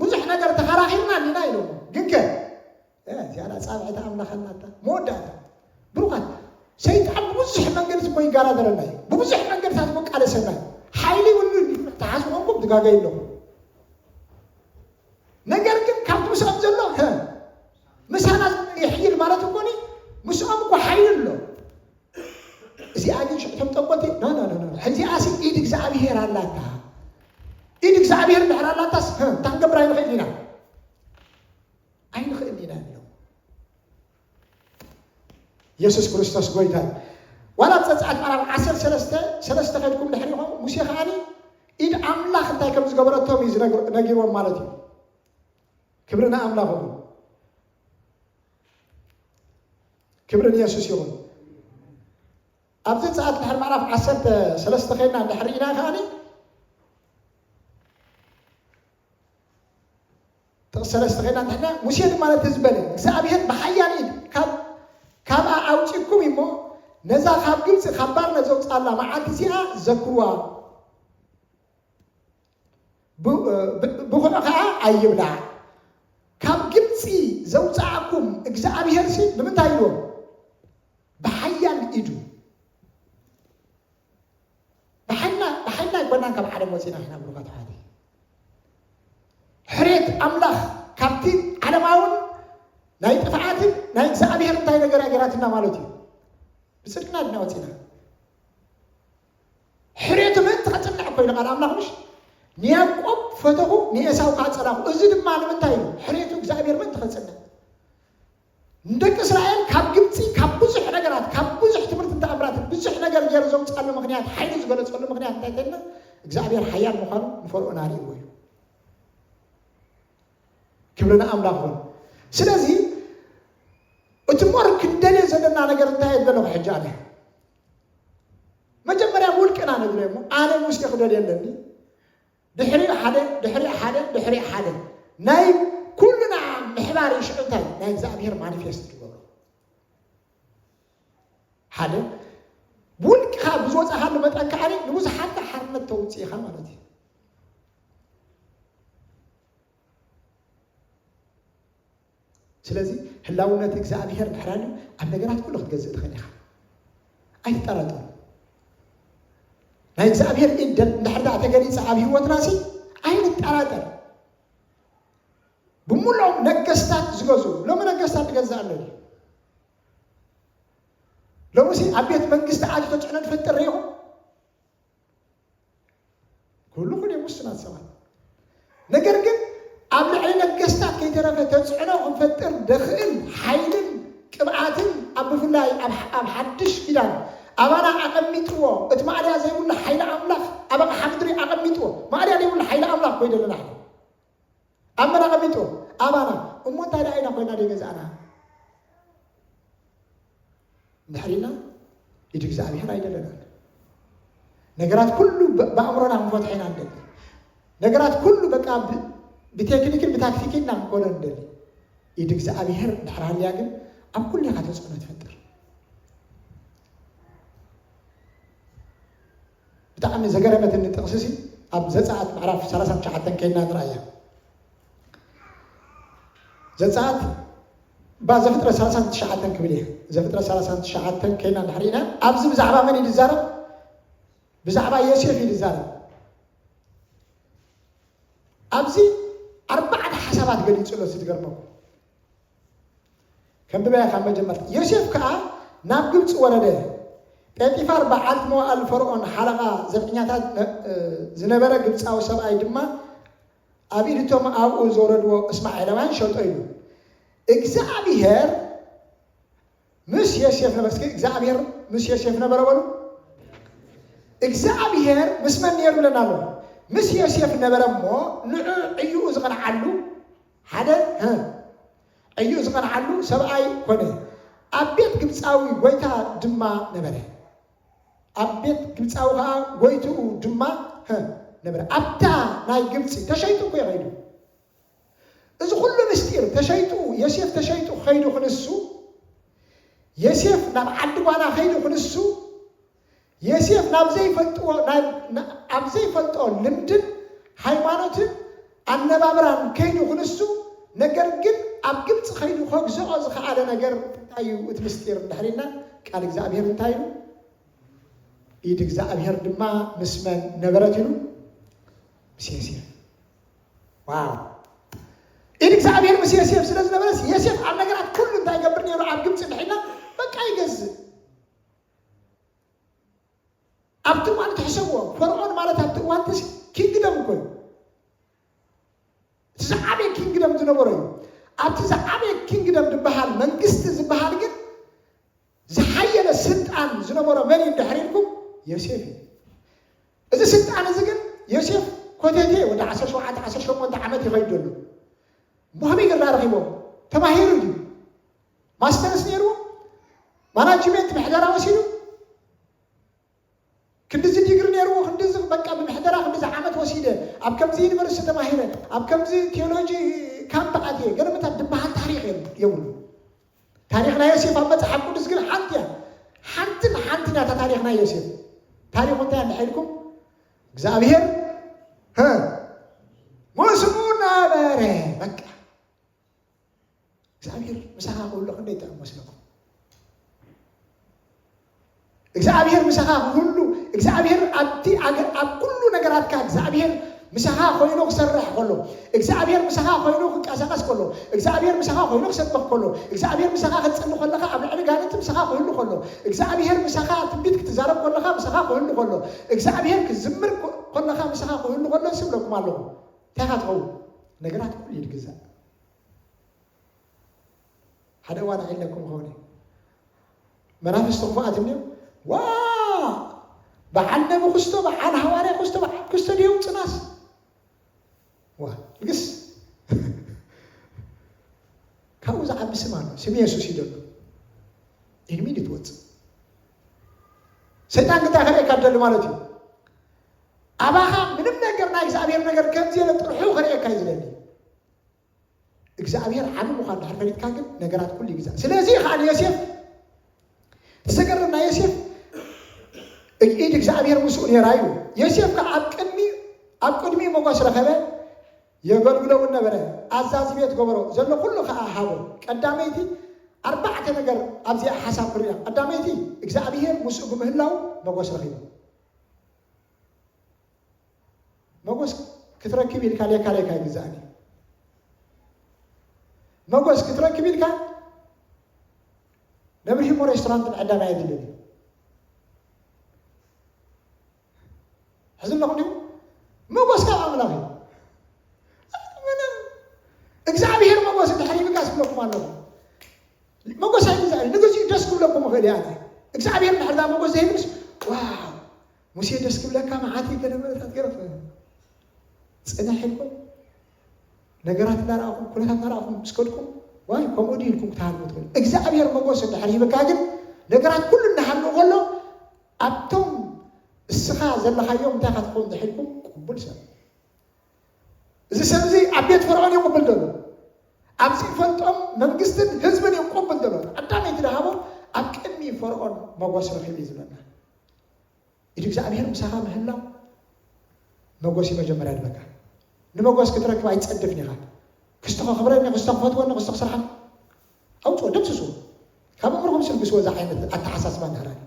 ብዙሕ ነገር ተኸራኺርና እንዲና ኢሎም። ግን ከ እዚኣ ኣፃብዕቲ ኣምላኽ ኣላታ መወዳእታ ብሩኻት ሰይጣን ብብዙሕ መንገዲ እኮ ይጋራደረና እዩ። ብብዙሕ መንገድታት እኮ ቃለሰና እዩ። ሓይሊ ይብሉ ተሓስቦኩም ትጋገዩ ኣለኹም። ነገር ግን ካብቲ ምስኦም ዘሎ ኸ ምሳና ይሕይል ማለት እኮ ኒ ምስኦም እኮ ሓይሊ ኣሎ። እዚኣ ግን ሽዕቶም ጠንቆልቲ ኖ ኖ ኖ ኖ። እዚኣ ሲ ኢድ እግዚኣብሔር ኣላታ። ኢድ እግዚኣብሔር እንድሕር ኣላታስ ህ፣ እንታይ ክንገብር ኣይንኽእል ኢና? ኣይንኽእል ኢና ንብሎም። የሱስ ክርስቶስ ጎይታ እዩ። ዋላ ኣብ ዘጸኣት ምዕራፍ ዓሰርተ ሰለስተ ሰለስተ ከድኩም ድሕሪ ኢኹም ሙሴ ከዓኒ ኢድ ኣምላኽ እንታይ ከም ዝገበረቶም እዩ ዝነግር- ነጊርዎም ማለት እዩ። ክብሪ ንኣምላኽ ይኹን። ክብሪ ንየሱስ ይኹን። ኣብዚ ዘጸኣት ድሕሪ ምዕራፍ ዓሰርተ ሰለስተ ኸይድና እንድሕር ርኢና ከኣኒ፣ ጥቕሲ ሰለስተ ኸይድና እንድሕር ርኢና፣ ሙሴ ድማ ነቲ ህዝቢ በለ፣ እግዚኣብሔር ብሓያል ኢድ ካብ፣ ካብኣ ኣውጺእኩም እሞ፣ ነዛ ካብ ግብጺ፣ ካብ ባርነት ዘውጽኣላ መዓልቲ እዚኣ ዘክርዋ። ብ-፣ ብ-፣ ብኹዕ ኸዓ ኣይብላዕ። ካብ ግብጺ ዘውጽኣኩም እግዚኣብሄርሲ ብምንታይ ኢልዎም? ብሓያል ኢዱ። ብሓይልና፣ ብሓይልና ኣይኮናን ካብ ዓለም ወጺና ኢና ብሩኻት ኣሕዋተይ። ሕርየት ኣምላኽ ካብቲ ዓለማውን ናይ ጥፍኣትን ናይ እግዚኣብሄር እንታይ ነገር እያ ገይራትና ማለት እዩ? ብጽድቅና ድና ወጺና። ሕርየቱ ምእንቲ ኸጽንዕ እኮ ኢሉ ቃል ኣምላኽ፣ ምሽ? ንያዕቆብ ፈተኹ፣ ንኤሳው ከኣ ጸላኹ። እዚ ድማ ንምንታይ እዩ? ሕርየቱ እግዚኣብሔር ምእንቲ ኸጽንዕ። ንደቂ እስራኤል ካብ ግብጺ፣ ካብ ብዙሕ ነገራት፣ ካብ ብዙሕ ትምህርትን ተኣምራትን፣ ብዙሕ ነገር ገይሩ ዘውጽኣሉ ምኽንያት፣ ሓይሉ ዝገለጸሉ ምኽንያት እንታይ ተልና? እግዚኣብሔር ሓያል ምዃኑ ንፈርኦን ኣርእይዎ እዩ። ክብሪ ንኣምላኽ ይኹን። ስለዚ እቲ ሞር ክንደልዮ ዘለና ነገር እንታይ እየ ዘለኹ ሕጂ ኣነ? መጀመርያ ውልቅና ንብሎ እሞ ኣነ ሙሴ ክደልዮ ኣለኒ። ድሕሪኡ ሓደ፣ ድሕሪኡ ሓደ፣ ድሕሪኡ ሓደ። ናይ ኩልና ምሕባር እዩ። ሽዑ እንታይ? ናይ እግዚኣብሔር ማኒፌስት ትገብሮ። ሓደ፣ ብውልቅኻ ብዝወጻኻሉ መጠን ከኣ ንብዙሓት ሓርነት ተውጽእ ኢኻ ማለት እዩ። ስለዚ ህላውነት እግዚኣብሔር ድሕር ኣልዩ ኣብ ነገራት ኩሉ ክትገዝእ ትኽእል ኢኻ። ኣይትጠራጠሩ። ናይ እግዚኣብሔር ኢድ ደል-፣ እንድሕር ደኣ ተገሊጸ ኣብ ህይወትና ሲ ኣይንጠራጠር። ብምሉኦም ነገስታት ዝገዝኡ፣ ሎሚ ነገስታት ዝገዝእ ኣሎ ድዩ? ሎሚ ሲ ኣብ ቤት መንግስቲ ኣትዩ ተጽዕኖ ዝፈጥር ርኢኹም? ክህሉ ይኽእሉ እዮም ውሱናት ሰባት። ነገር ግን ኣብ ልዕሊ ነገስታት ከይተረፈ ተጽዕኖ ክንፈጥር ደኽእል ሓይልን ቅብኣትን ኣብ ብፍላይ ኣብ፣ ኣብ ሓድሽ ኪዳን ኣባና ኣቐሚጥዎ፣ እቲ ማእለያ ዘይብሉ ሓይሊ ኣምላኽ ኣብ ኣቕሓ ምድሪ ኣቐሚጥዎ። ማእለያ ዘይብሉ ሓይሊ ኣምላኽ ኮይኑ ኣለና። ኣብ መን ኣቐሚጥዎ? ኣባና። እሞ እንታይ ደኣ ኢና ኮይና ዘይገዛእና? እንድሕር ኢልና ኢድ እግዚኣብሔር ኣይደለናን። ነገራት ኩሉ ብ-፣ ብኣእምሮና ክንፈትሖ ኢና ንደሊ። ነገራት ኩሉ በቃ ብ-፣ ብቴክኒክን ብታክቲክን ኢና ክንኮኖ ንደሊ። ኢድ እግዚኣብሔር እንድሕር ሃልያ ግን ኣብ ኩሉ ኢኻ ተጽዕኖ ትፈጥር። ብጣዕሚ ዘገረመትኒ ጥቕሲ ሲ ኣብ ዘጸኣት ምዕራፍ ሰላሳን ትሽዓተን ከይና ንርኣያ። ዘጸኣት ባ ዘፍጥረት ሰላሳን ትሽዓተን ክብል እየ። ዘፍጥረት ሰላሳን ትሽዓተን ከይና እንድሕር ኢና፣ ኣብዚ ብዛዕባ መን እዩ ዝዛረብ? ብዛዕባ ዮሴፍ እዩ ዝዛረብ። ኣብዚ ኣርባዕተ ሓሳባት ገሊጹ ኣሎ፣ እዚ ዝገርመኩም። ከንብበያ ካብ መጀመርታ። ዮሴፍ ከኣ ናብ ግብጺ ወረደ። ጴጢፋር በዓልቲ መዋእል ፈርኦን ሓለቓ ዘብዕኛታት ነ-፣ ዝነበረ ግብጻዊ ሰብኣይ ድማ ኣብ ኢድ እቶም ኣብኡ ዝወረድዎ እስማኤላውያን ሸጦ ኢሉ። እግዚኣብሔር ምስ ዮሴፍ ነበረ። እስኪ እግዚኣብሔር ምስ ዮሴፍ ነበረ በሉ። እግዚኣብሔር ምስ መን ነይሩ ብለና ኣሎ? ምስ ዮሴፍ ነበረ እሞ ንዑ ዕዩኡ ዝቐንዓሉ ሓደ፣ እ፣ ዕዩኡ ዝቐንዓሉ ሰብኣይ ኮነ። ኣብ ቤት ግብጻዊ ጎይታ ድማ ነበረ። ኣብ ቤት ግብጻዊ ኸዓ ጎይትኡ ድማ፣ እ፣ ነበረ። ኣብታ ናይ ግብጺ ተሸይጡ እኮ እዩ ኸይዱ። እዚ ኩሉ ምስጢር ተሸይጡ፣ ዮሴፍ ተሸይጡ ኸይዱ ክንሱ፣ ዮሴፍ ናብ ዓዲ ጓና ኸይዱ ክንሱ፣ ዮሴፍ ናብ ዘይፈልጥዎ፣ ናብ፣ ና-፣ ኣብ ዘይፈልጦ ልምድን ሃይማኖትን ኣነባብራን ከይዱ ክንሱ፣ ነገር ግን ኣብ ግብጺ ኸይዱ ኸግዝኦ ዝኸኣለ ነገር እንታይ እዩ? እቲ ምስጢር እንድሕር ኢልና፣ ቃል እግዚኣብሔር እንታይ ኢሉ? ኢድ እግዚኣብሔር ድማ ምስ መን ነበረት ኢሉ? ምስ ዮሴፍ። ዋው! ኢድ እግዚኣብሔር ምስ ዮሴፍ ስለ ዝነበረስ፣ ዮሴፍ ኣብ ነገራት ኩሉ እንታይ ይገብር ነይሩ? ኣብ ግብጺ እንድሕር ኢልና፣ በቃ ይገዝእ። ኣብቲ እዋን ትሕሰብዎ፣ ፈርዖን ማለት ኣብቲ እዋን ተስ-፣ ኪንግደም እኮ እዩ። እቲ ዝዓበየ ኪንግደም ዝነበሮ እዩ። ኣብቲ ዝዓበየ ኪንግደም ዝበሃል፣ መንግስቲ ዝበሃል ግን ዝሓየለ ስልጣን ዝነበሮ መን እዩ እንድሕር ኢልኩም? ዮሴፍ እዩ። እዚ ስልጣን እዚ ግን ዮሴፍ ኮቴቴ ወዲ ዓሰርተ ሸውዓተ ዓሰርተ ሸሞንተ ዓመት ይኸይድ ዘሎ። እሞ ከመይ ገይሩ ረኺቦ? ተማሂሩ ድዩ? ማስተርስ ነይርዎ? ማናጅመንት ምሕደራ ወሲዱ? ክንድዚ ዲግሪ ነይርዎ፣ ክንድዚ በቃ ብምሕደራ ክንድዚ ዓመት ወሲደ፣ ኣብ ከምዚ ዩኒቨርሲቲ ተማሂረ፣ ኣብ ከምዚ ቴዎሎጂ ካምፕ ኣትየ፣ ገለመታት ዝበሃል ታሪኽ የብሉ። ታሪኽ ናይ ዮሴፍ ኣብ መጽሓፍ ቅዱስ ግን ሓንቲ እያ። ሓንትን ሓንትን እያ እታ ታሪኽ ናይ ዮሴፍ። ታሪኹ እንታይ እንድሕር ኢልኩም? እግዚኣብሔር፣ ሀ፣ ምስኡ ነበረ። በቃ። እግዚኣብሔር ምሳኻ ክህሉ ክንደይ ጥዑም መስለኩም? እግዚኣብሔር ምሳኻ ክህሉ፣ እግዚኣብሔር ኣብቲ ኣገ-፣ ኣብ ኩሉ ነገራትካ እግዚኣብሔር ምሳኻ ኮይኑ ክሰርሕ ከሎ፣ እግዚኣብሔር ምሳኻ ኮይኑ ክንቀሳቐስ ከሎ፣ እግዚኣብሔር ምሳኻ ኮይኑ ክሰብኽ ከሎ፣ እግዚኣብሔር ምሳኻ ክትጸሊ ከለኻ ኣብ ልዕሊ ጋንንቲ ምሳኻ ክህሉ ከሎ፣ እግዚኣብሔር ምሳኻ ትንቢት ክትዛረብ ከለኻ ምሳኻ ክህሉ ከሎ፣ እግዚኣብሔር ክዝምር ከ-፣ ከለኻ ምሳኻ ክህሉ ከሎ ስብለኩም ኣለኹ። እንታይ ኢኻ ትኸውን? ነገራት ኩሉ ይድግዛእ። ሓደ እዋን ኣዒለኩም ኸውን እዩ። መናፍስቲ ክፉኣት እንድዮም። ዋ! በዓል ነቢ ክስቶ፣ በዓል ሃዋርያ ክስቶ፣ በዓል ክስቶ ድዮም ጽናስ? ዋ፣ ልግስ። ካብኡ ዝዓቢ ስም ኣሎ። ስም የሱስ እዩ ዘሎ። ኢድሚድ ትወጽእ። ሰይጣን ግን እንታይ ከርእየካ ደሊ ማለት እዩ? ኣባኻ ምንም ነገር ናይ እግዚኣብሔር ነገር ከምዚ ኢለ ጥርሑ ከርእየካ እዩ ዝደሊ። እግዚኣብሔር ዓቢ ምዃን ድሕር ፈሊጥካ ግን ነገራት ኩሉ ይግዛእ። ስለዚ ከዓ ንዮሴፍ እቲ ዘገርም ናይ ዮሴፍ ኢድ እግዚኣብሔር ምስኡ ነይራ እዩ። ዮሴፍ ከዓ ኣብ ቅድሚ፣ ኣብ ቅድሚኡ ሞገስ ረኸበ፣ የገልግሎ እውን ነበረ። ኣዛዚ ቤት ገበሮ፣ ዘሎ ኩሉ ከዓ ሃቦ። ቀዳመይቲ ኣርባዕተ ነገር ኣብዚኣ ሓሳብ ክርያ። ቀዳመይቲ እግዚኣብሔር ምስኡ ብምህላው ሞገስ ረኺቡ። መጎስ ክትረክብ ኢልካ ሌካ ሌካ ይግዛእን እዩ። መጎስ ክትረክብ ኢልካ ነብርሂሞ ሬስቶራንት ምዕዳም ኣየድልን እዩ። ሕዚ ኣለኹም ዲኹም? መጎስ ካብ ኣምላኽ እዩ። ምንም እግዚኣብሔር መጎስ እንድሕር ይብልካ ዝብለኩም ኣለኹ። መጎስ ኣይግዛእን እዩ። ንግዚኡ ደስ ክብለኩም ይኽእል እየ ኣነ። እግዚኣብሔር እንድሕር ዳ መጎስ ዘይብልስ፣ ዋው፣ ሙሴ ደስ ክብለካ መዓት እዩ ገለ መለታት ገለ ጽንሕ ኢልኩም ነገራት እናረኣኹም፣ ኩነታት እናረኣኹም ምስ ከድኩም፣ ዋይ፣ ከምኡ ድዩ ኢልኩም ክትሃልሙ ትኽእሉ። እግዚኣብሔር መጎስ እንድሕር ሂብካ ግን፣ ነገራት ኩሉ እናሃለወ ከሎ፣ ኣብቶም እስኻ ዘለኻዮም እንታይ ኢኻ ትኸውን እንድሕር ኢልኩም፣ ቅቡል ሰብ። እዚ ሰብ እዚ ኣብ ቤት ፈርዖን እዩ ቅቡል ዘሎ። ኣብ ዝፈልጦም መንግስትን ህዝብን እዩ ቅቡል ዘሎ። ቀዳመይቲ ድሃቦ ኣብ ቅድሚ ፈርዖን መጎስ ረኺቡ እዩ ዝብለና። ኢድ እግዚኣብሔር ምሳኻ ምህላው መጎስ እዩ መጀመርያ ድበካ። ንመጎስ ክትረክብ ኣይትጸድፍን ኢኻ። ክስቶ ከኽብረኒ፣ ክስቶ ክፈትወኒ፣ ክስቶ ክስርሓኒ። ኣውጽኦ፣ ደምስስዎ። ካብ ኣእምሮኹም ስልግስዎ፣ እዛ ዓይነት ኣተሓሳስባ እንድሕር ኣሎ።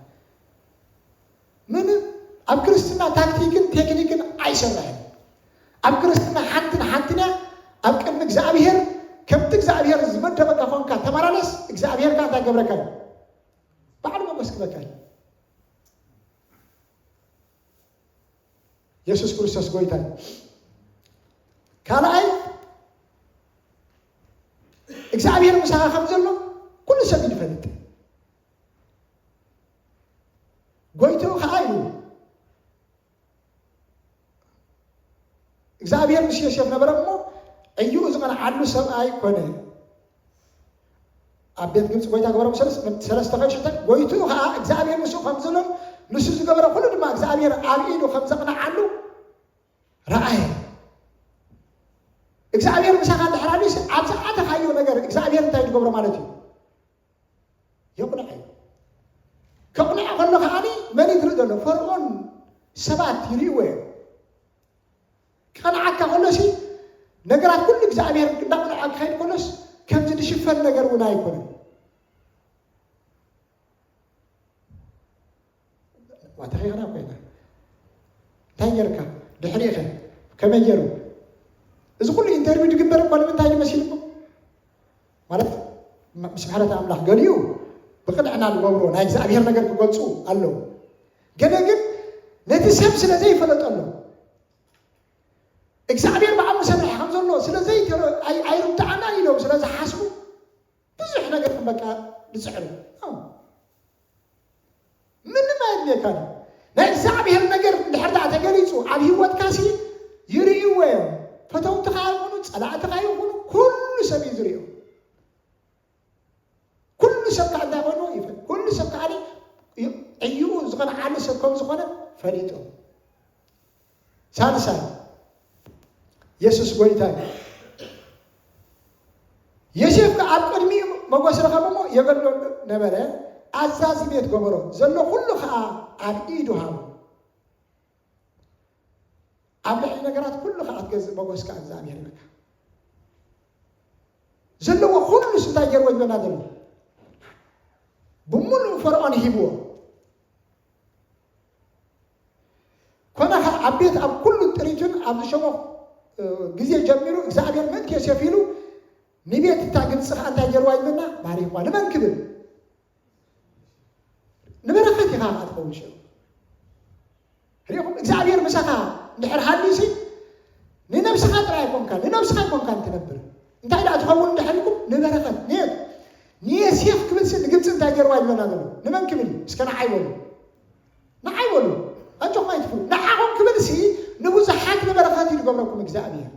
ምንም ኣብ ክርስትና ታክቲክን ቴክኒክን ኣይሰርሕን። ኣብ ክርስትና ሓንትን ሓንትን እያ። ኣብ ቅድሚ እግዚኣብሔር ከምቲ እግዚኣብሔር ዝመደበካ ኾንካ ተመላለስ፣ እግዚኣብሔር ከኣ እንታይ ገብረካ እዩ? ባዕሉ መጎስ ክበካ እዩ። የሱስ ክርስቶስ ጎይታ እዩ። ካልኣይ፣ እግዚኣብሔር ምሳኻ ከም ዘሎ ኩሉ ሰብ እዩ ዝፈልጥ። ጎይትኡ ኸዓ ኢሉ፣ እግዚኣብሔር ምስ ዮሴፍ ነበረ እሞ፣ ዕዩኡ ዝቐንዓሉ ሰብኣይ ኮነ። ኣብ ቤት ግብፂ ጎይታ ገበሮም ሰለስ-፣ ሰለስተ ከሽተ፣ ጎይትኡ ኸዓ እግዚኣብሔር ምስኡ ከም ዘሎን ንሱ ዝገበረ ኩሉ ድማ እግዚኣብሔር ኣብ ኢዱ ከም ዘቕንዓሉ ረኣየ። እግዚኣብሔር ምሳኻ እንድሕር ኣልዩስ፣ ኣብ ዝኣተኻዮ ነገር እግዚኣብሔር እንታይ እዩ ዝገብሮ ማለት እዩ? የቕንዐ እዩ። ከቕንዐ ከሎ ከዓኒ መን እዩ ዝርኢ ዘሎ? ፈርዖን ሰባት ይርእይዎ እዮም። ክቐንዓካ ከሎሲ፣ ነገራት ኩሉ እግዚኣብሔር እንዳቕንዐ ክኸይድ ከሎስ፣ ከምዚ ዝሽፈን ነገር እውን ኣይኮነን። ዋተኺኽና ኮይና። እንታይ ጌርካ? ድሕሪኸ? ከመይ ጌሩ? እዚ ኩሉ ኢንተርቪው ዝግበር እኮ ንምንታይ እዩ መሲልኩም? ማለት፣ ም-፣ ምስ ምሕረት ኣምላኽ ገሊኡ ብቕንዕና ዝገብሮ ናይ እግዚኣብሔር ነገር ክገልጹ ኣለዉ። ገለ ግን ነቲ ሰብ ስለ ዘይፈለጠሉ፣ እግዚኣብሔር ብዓቕሙ ሰሪሕ ከም ዘሎ ስለ ዘይተረ-፣ ኣይ-፣ ኣይርድኣናን ኢሎም ስለ ዝሓስቡ፣ ብዙሕ ነገር በቃ ዝጽዕሩ። ምንም ኣየድልየካን እዩ። ናይ እግዚኣብሔር ነገር እንድሕር ደኣ ተገሊጹ ኣብ ህይወትካሲ ይርእይዎ እዮም። ፈተውትኻ ይኹኑ፣ ጸላእትኻ ይኹኑ፣ ኩሉ ሰብ እዩ ዝርእዮ። ኩሉ ሰብ ከዓ እንታይ ኮይኑ ይፈ-፣ ኩሉ ሰብ ከዓ ዕዩኡ ዝቐንዓሉ ሰብ ከም ዝኾነ ፈሊጡ። ሳልሳይ፣ የሱስ ጎይታ እዩ። ዮሴፍ ከኣ ኣብ ቅድሚኡ መጎስ ረኸበ እሞ የገልግሎ ነበረ። ኣዛዚ ቤት ገበሮ፣ ዘሎ ኩሉ ከኣ ኣብ ኢዱ ሃቦ። ኣብ ልዕሊ ነገራት ኩሉ ከኣ ትገዝእ መጎስ ከኣ እግዚኣብሔር ይህበካ። ዘለዎ ኩሉ እንታይ ገይርዎ ይበና ዘሎ? ብምሉእ ፈርዖን ሂብዎ። ኮነ ኸዓ ኣብ ቤት ኣብ ኩሉ ጥሪቱን ኣብ ዝሸሞ፣ እ፣ ግዜ ጀሚሩ እግዚኣብሔር ምእንቲ ዮሴፍ ኢሉ ንቤት እታ ግብፂ ኸዓ እንታይ ገይርዋ ይብለና? ባሪኽዋ። ንመን ክብል? ንበረኸት ኢኻ ኸዓ ትኸውን ሽዑ። ሪኢኹም? እግዚኣብሔር ምሳኻ እንድሕር ሃልዩሲ ንነብስኻ ጥራይ ኣይኮንካ፣ ንነብስኻ ኣይኮንካን ትነብር። እንታይ ደኣ ትኸውን እንድሕር ኢልኩም? ንበረኸት። ን-፣ ንዮሴፍ ክብልሲ ንግብፂ እንታይ ገይርዋ ይብለና ዘሎ? ንመን ክብል እዩ? እስከ ንዓይ በሉ። ንዓይ በሉ። ኣጆኹም ኣይትፍሩ። ንዓኹም ክብልሲ ንብዙሓት ንበረኸት እዩ ዝገብረኩም እግዚኣብሔር።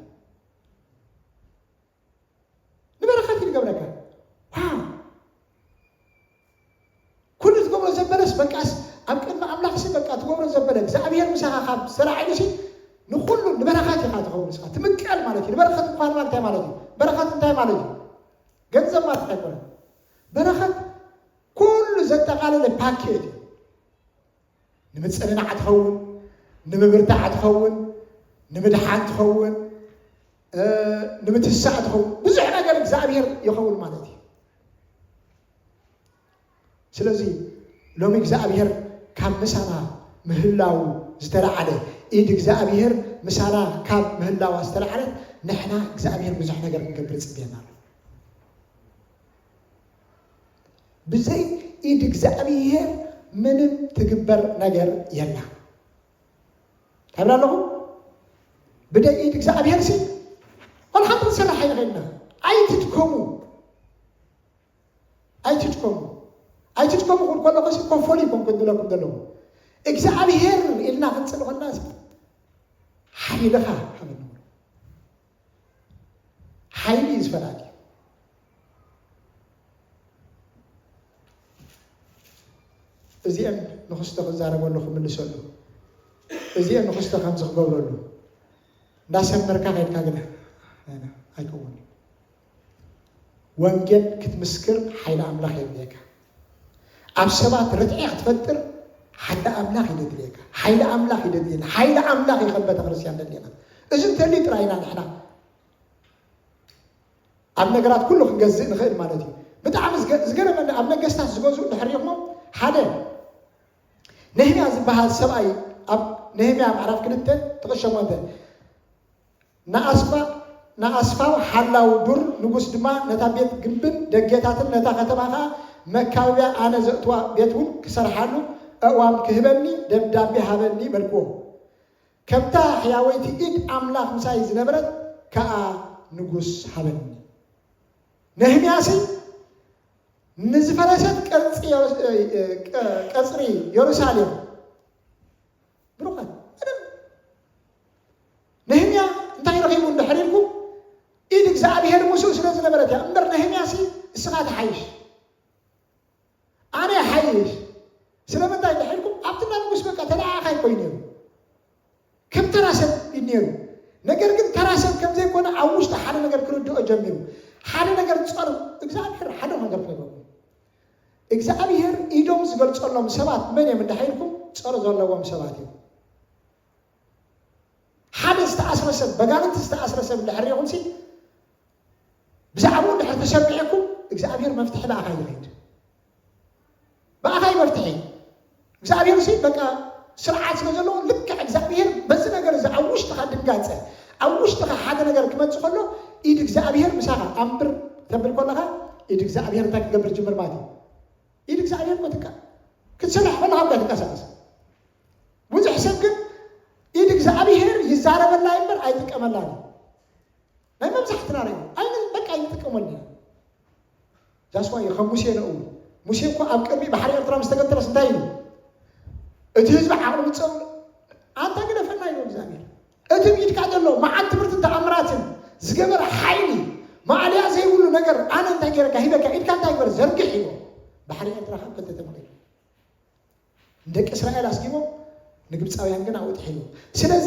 ንበረኸት እዩ ዝገብረካ። ዋው! ኩሉ ትገብሮ ዘበለስ በቃስ ኣብ ቅድሚ ኣምላኽሲ በቃ ትገብሮ ዘበለ እግዚኣብሔር ምሳኻ ካብ ዝተላዒሉሲ ንኹሉ ንበረኸት ኢኻ ትኸውን። ንስኻ ትምቀል ማለት እዩ። ንበረኸት ምዃን ማለት እንታይ ማለት እዩ? በረኸት እንታይ ማለት እዩ? ገንዘብ ማለት ኣይኮነን። በረኸት ኩሉ ዘጠቓለለ ፓኬጅ እዩ። ንምጽንናዕ ትኸውን፣ ንምብርታዕ ትኸውን፣ ንምድሓን ትኸውን፣ እ፣ ንምትሳእ ትኸውን። ብዙሕ ነገር እግዚኣብሔር ይኸውን ማለት እዩ። ስለዚ ሎሚ እግዚኣብሔር ካብ ምሳና ምህላው ዝተለዓለ፣ ኢድ እግዚኣብሔር ምሳና ካብ ምህላዋ ዝተለዓለ፣ ንሕና እግዚኣብሔር ብዙሕ ነገር ክንገብር ይጽበየና ኣሎ። ብዘይ ኢድ እግዚኣብሔር ምንም ትግበር ነገር የላ። ታብላ ኣለኹ? ብደይ ኢድ እግዚኣብሔር ሲ፣ ወላ ሓንቲ ክንሰርሕ ኣይንኽእልና። ኣይትድከሙ። ኣይትድከሙ። ኣይትድከሙ ክብል ከለኹ ሲ፣ ኮፈሉ ይኮንኩ ዝብለኩም ዘለኹ። እግዚኣብሔር ኢልና ክንጽሊ ከለና ሲ፣ ሓይልኻ ሃበኒ። ሓይሊ እዩ ዝፈላለ። እዚአን ንኽስቶ ክዛረበሉ ክምልሰሉ፣ እዚአን ንኽስቶ ከምዚ ክገብረሉ፣ እንዳሰመርካ ከይድካ ግደ ኣይከውን። ወንጌል ክትምስክር ሓይሊ ኣምላኽ የድልየካ። ኣብ ሰባት ርትዒ ክትፈጥር ሓይሊ ኣምላኽ እዩ ዘድልየካ። ሓይሊ ኣምላኽ እዩ ዘድልየና። ሓይሊ ኣምላኽ እዩ ከም ቤተ ክርስቲያን ዘድልየና። እዚ እንተልዩ ጥራይ ኢና ንሕና ኣብ ነገራት ኩሉ ክንገዝእ ንኽእል ማለት እዩ። ብጣዕሚ ዝገ-፣ ዝገረመኒ ኣብ ነገስታት ዝገዝኡ እንድሕር ሪእኹሞ ሓደ ነህምያ ዝበሃል ሰብኣይ ኣብ ነህምያ ምዕራፍ ክልተ ጥቕስ ሸሞንተ ንኣስፋ-፣ ንኣስፋው ሓላው ዱር ንጉስ ድማ ነታ ቤት ግንብን ደጌታትን ነታ ከተማ ኸኣ መካበብያ ኣነ ዘእትዋ ቤት እውን ክሰርሓሉ ኣእዋም ክህበኒ ደብዳቤ ሃበኒ በልክዎ። ከምታ ሕያወይቲ ኢድ ኣምላኽ ምሳይ ዝነበረት ከኣ ንጉስ ሃበኒ። ነህምያሲ ንዝፈረሰት ቅርጺ የሩ-፣ እ፣ እ፣ ቀ-፣ ቀጽሪ የሩሳሌም ብሩኻት፣ ምንም። ነህምያ እንታይ ረኺቡ እንድሕር ኢልኩም፣ ኢድ እግዚኣብሔር ምስኡ ስለ ዝነበረት እያ። እምበር ነህምያሲ እስኻ ትሓይሽ፣ ኣነ ይሓይሽ። ስለምንታይ እንድሕር ኢልኩም፣ ኣብቲ እንዳ ንጉስ በቃ ተለኣኣኻይ ኮይኑ ነይሩ። ከም ተራ ሰብ እዩ ነይሩ። ነገር ግን ተራ ሰብ ከም ዘይኮነ ኣብ ውሽጢ ሓደ ነገር ክርድኦ ጀሚሩ። ሓደ ነገር ጸር-፣ እግዚኣብሔር ሓደ ነገር ክነግረኩም። እግዚኣብሔር ኢዶም ዝገልጸሎም ሰባት መን እዮም እንድሕር ኢልኩም፣ ጸር ዘለዎም ሰባት እዮም። ሓደ ዝተኣስረ ሰብ፣ በጋንንቲ ዝተኣስረ ሰብ እንድሕር ሪኢኹምሲ፣ ብዛዕባኡ እንድሕር ተሰሚዕኩም፣ እግዚኣብሔር መፍትሒ ብኣኻ ይኸይድ። ብኣኻ እዩ መፍትሒ። እግዚኣብሔር ሲ በቃ ስርዓት ስለ ዘለዎ፣ ልክዕ እግዚኣብሔር በዚ ነገር እዚ ኣብ ውሽጥኻ ድንጋጸ፣ ኣብ ውሽጥኻ ሓደ ነገር ክመጽእ ከሎ፣ ኢድ እግዚኣብሔር ምሳኻ ኣንብር ተብል ከለኻ፣ ኢድ እግዚኣብሔር እንታይ ክገብር ጅምር ማለት እዩ? ኢድ እግዚኣብሔር እኮ ትካ-፣ ክትሰርሕ ከለኻ እኳ ትንቀሳቐስ። ብዙሕ ሰብ ግን ኢድ እግዚኣብሔር ይዛረበላ እምበር ኣይጥቀመላን። ናይ መብዛሕትና ርእ ኣይን-፣ በቃ ኣይንጥቀመሉ ኢና። ዛስዋ እዩ ከም ሙሴ ነኡ። ሙሴ እኮ ኣብ ቅድሚ ባሕሪ ኤርትራ ምስ ተገተረስ እንታይ ኢሉ? እቲ ህዝቢ ዓቕሉ ምጸው፣ ኣንታ ግደፈና ኢሉ እግዚኣብሔር። እቲ ብኢድካ ዘሎ መዓት ትምህርትን ተኣምራትን ዝገበረ ሓይሊ፣ ማእለያ ዘይብሉ ነገር። ኣነ እንታይ ገይረካ ሂበካ፣ ኢድካ እንታይ ግበር፣ ዘርግሕ ኢልዎ። ባሕሪ ኤርትራ ካብ ክልተ ተመቒሉ። ንደቂ እስራኤል ኣስጊቦም ንግብፃውያን ግን ኣብኡ ጥሒሉ። ስለዚ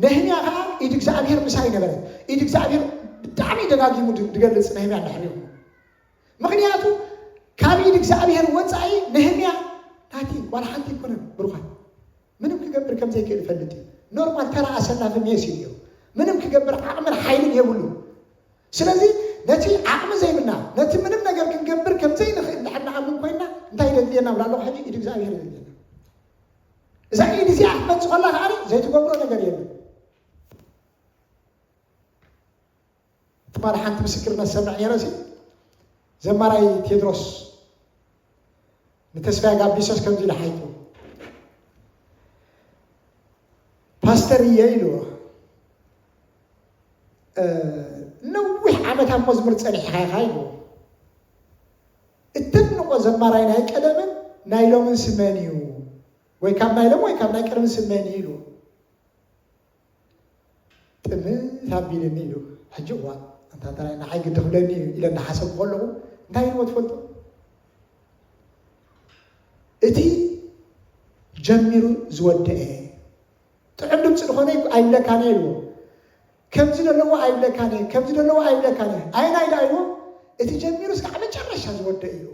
ነህምያ ከዓ ኢድ እግዚኣብሔር ምሳይ ነበረት። ኢድ እግዚኣብሔር ብጣዕሚ ደጋጊሙ ድ- ዝገልፅ ነህምያ እንድሕር እዩ። ምኽንያቱ ካብ ኢድ እግዚኣብሔር ወፃኢ ነህምያ ናቲ ዋላ ሓንቲ ኣይኮነን። ብሩኻት፣ ምንም ክገብር ከም ዘይክእል ይፈልጥ እዩ። ኖርማል ተራ ኣሰላፊ ሜስ እዩ ነይሩ። ምንም ክገብር ዓቕምን ሓይልን የብሉ። ስለዚ ነቲ ዓቕሚ ዘይብልና፣ ነቲ ምንም ነገር ክንገብር ከም ዘይንኽእል እንድሕር ንኣምን ኮይና፣ እንታይ የድልየና ብላ ኣለኹ? ሕጂ ኢድ እግዚኣብሔር የድልየና። እዛ ኢድ እዚኣ ክትመጽእ ከላ ከዓ ዘይትገብሮ ነገር የለን። ትማሊ ሓንቲ ምስክርነት ሰምዕ ነይረ ሲ፣ ዘማራይ ቴድሮስ ንተስፋይ ጋቢሶስ ከምዚ ኢሉ ሓይቱ፣ ፓስተር እየ ኢልዎ፣ እ፣ ነዊሕ ዓመት ኣብ መዝሙር ጸኒሕኻ ኢኻ ኢልዎ። እተድንቆ ዘማራይ ናይ ቀደምን ናይ ሎምን ስመን እዩ፣ ወይ ካብ ናይ ሎም ወይ ካብ ናይ ቀደም ስመን እዩ ኢልዎ። ጥምት ኣቢልኒ ኢሉ። ሕጂ እዋ፣ እንታ ተራይ ንዓይ ግዲ ክብለኒ እዩ ኢለ እንዳሓሰብኩ ከለኹ፣ እንታይ ኢልዎ ትፈልጡ? እቲ ጀሚሩ ዝወደአ ጥዑም ድምፂ ዝኾነ ኣይብለካን እየ ኢልዎ። ከምዚ ዘለዎ ኣይብለካን እየ፣ ከምዚ ዘለዎ ኣይብለካን እየ። ኣየናይ ደኣ ኢልዎ? እቲ ጀሚሩ እስካዕ መጨረሻ ዝወደአ ኢልዎ።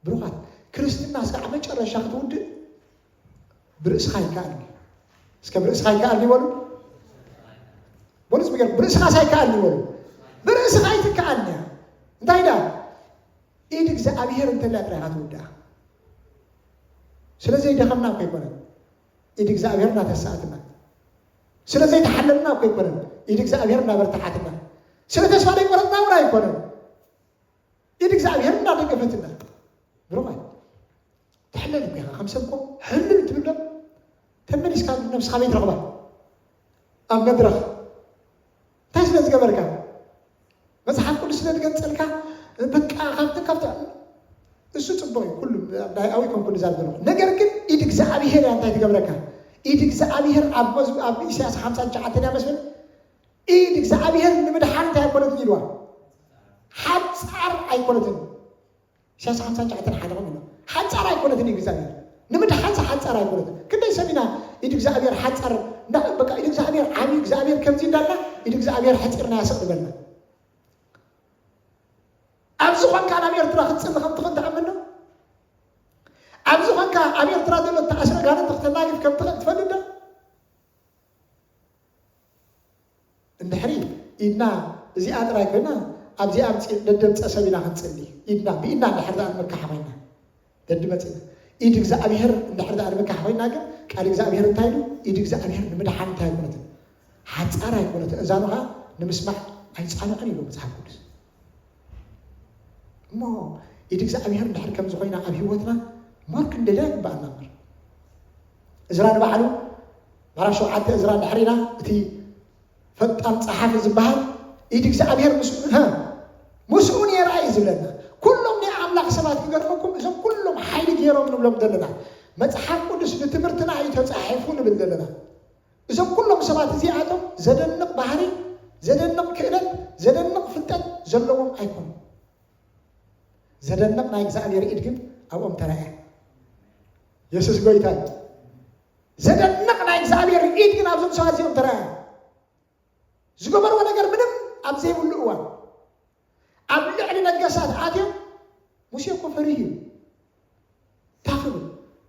ብሩኻት፣ ክርስትና እስካዕ መጨረሻ ክትውድእ ብርእስኻ ይከኣል። እስከ ብርእስኻ ይከኣል ይበሉ። በሉ እስኪ፣ ብርእስኻስ ኣይከኣል ይበሉ። ብርእስኻ ኣይትከኣልን እያ። እንታይ ደኣ? ኢድ እግዚኣብሔር እንተልያ ጥራይ ኢኻ ትውድኣ። ስለ ዘይደኸምና እኮ ኣይኮነን ኢድ እግዚኣብሔር እናተሳእትና፣ ስለ ዘይተሓለልና እኮ ኣይኮነን ኢድ እግዚኣብሔር እናበርትዓትና፣ ስለ ተስፋ ዘይቆረፅና እውን ኣይኮነን ኢድ እግዚኣብሔር እናደገፈትና። ብሩኻት፣ ትሕለል እኮ ኢኻ። ከም ሰብ እኮ ሕልል ትብል ዶ? ተመሊስካ ነብስኻ ኣበይ ትረኽባ? ኣብ መድረኽ እንታይ ስለ ዝገበርካ? መጽሓፍ ቅዱስ ስለ ዝገንጸልካ፣ በቃ ካብቲ፣ ካብቲ፣ እሱ ጽቡቕ እዩ፣ ኩሉ ናይ ኣዊ ኮንኩ ንዛብ ዘለኹ። ነገር ግን ኢድ እግዚኣብሔር እያ እንታይ ትገብረካ? ኢድ እግዚኣብሔር ኣብ መዝ-፣ ኣብ ኢሳያስ ሓምሳ ትሽዓተ እያ መስል፣ ኢድ እግዚኣብሔር ንምድሓን እንታይ ኣይኮነትን ኢልዋ? ሓጻር ኣይኮነትን። ኢሳያስ ሓምሳ ትሽዓተ ሓደ ከምኡ ኢሉ፣ ሓጻር ኣይኮነትን ኢድ እግዚኣብሔር። ንምድሓንስ ሓጻር ኣይኮነትን። ክንደይ ሰብ ኢና ኢድ እግዚኣብሔር ሓጻር፣ እንዳ-፣ በቃ ኢድ እግዚኣብሔር ዓብዩ፣ እግዚኣብሔር ከምዚ እንዳልና ኢድ እግዚኣብሔር ሓጺርና ያሰቕ ዝበልና። ኣብዚ ኾንካ ናብ ኤርትራ ክትጽሊ ከም ትኽእል ትኣምን ዶ? ኣብዚ ኾንካ ኣብ ኤርትራ ዘሎ እተኣስረ ኣጋንንቲ ክተናግፍ ከም ትኽእል ትፈልጥ ዶ? እንድሕሪ ኢድና እዚኣ ጥራይ ኮይና፣ ኣብዚኣ ኣምጺ-፣ ደደምጸ ሰብ ኢና ክንጽሊ። ኢድና፣ ብኢድና እንድሕር ደኣ ንምካሕ ኮይና፣ ደድመጽና። ኢድ እግዚኣብሔር እንድሕር ደኣ ንምካሕ ኮይና ግን፣ ቃል እግዚኣብሔር እንታይ ኢሉ? ኢድ እግዚኣብሔር ንምድሓን እንታይ ኣይኮነትን? ሓጻር ኣይኮነትን። እዛኑ ኸኣ ንምስማዕ ኣይጻንዕን ኢሉ መጽሓፍ ቅዱስ። እሞ ኢድ እግዚኣብሔር እንድሕር ከምዚ ኮይና ኣብ ህይወትና፣ ሞር ክንደልያ ይግብኣና እምበር። እዝራ ንባዕሉ፣ ምዕራፍ ሸውዓተ እዝራ እንድሕር ኢና፣ እቲ ፈጣን ጸሓፊ ዝበሃል፣ ኢድ እግዚኣብሔር ምስኡ፣ ሀ፣ ምስኡ ነይራ እዩ ዝብለና። ኩሎም ናይ ኣምላኽ ሰባት ክገርመኩም፣ እዞም ኩሎም ሓይሊ ገይሮም ንብሎም ዘለና፣ መጽሓፍ ቅዱስ ንትምህርትና እዩ ተጻሒፉ ንብል ዘለና። እዞም ኩሎም ሰባት እዚኣቶም ዘደንቕ ባህሪ፣ ዘደንቕ ክእለት፣ ዘደንቕ ፍልጠት ዘለዎም ኣይኮኑን። ዘደንቕ ናይ እግዚኣብሔር ኢድ ግን ኣብኦም ተራእያ። የሱስ ጎይታ እዩ። ዘደንቕ ናይ እግዚኣብሔር ኢድ ግን ኣብዞም ሰባት እዚኦም ተራእያ። ዝገበርዎ ነገር ምንም ኣብ ዘይብሉ እዋን ኣብ ልዕሊ ነገሳት ኣትዮም፣ ሙሴ እኮ ፈሪሁ እዩ። እንታይ ክብል?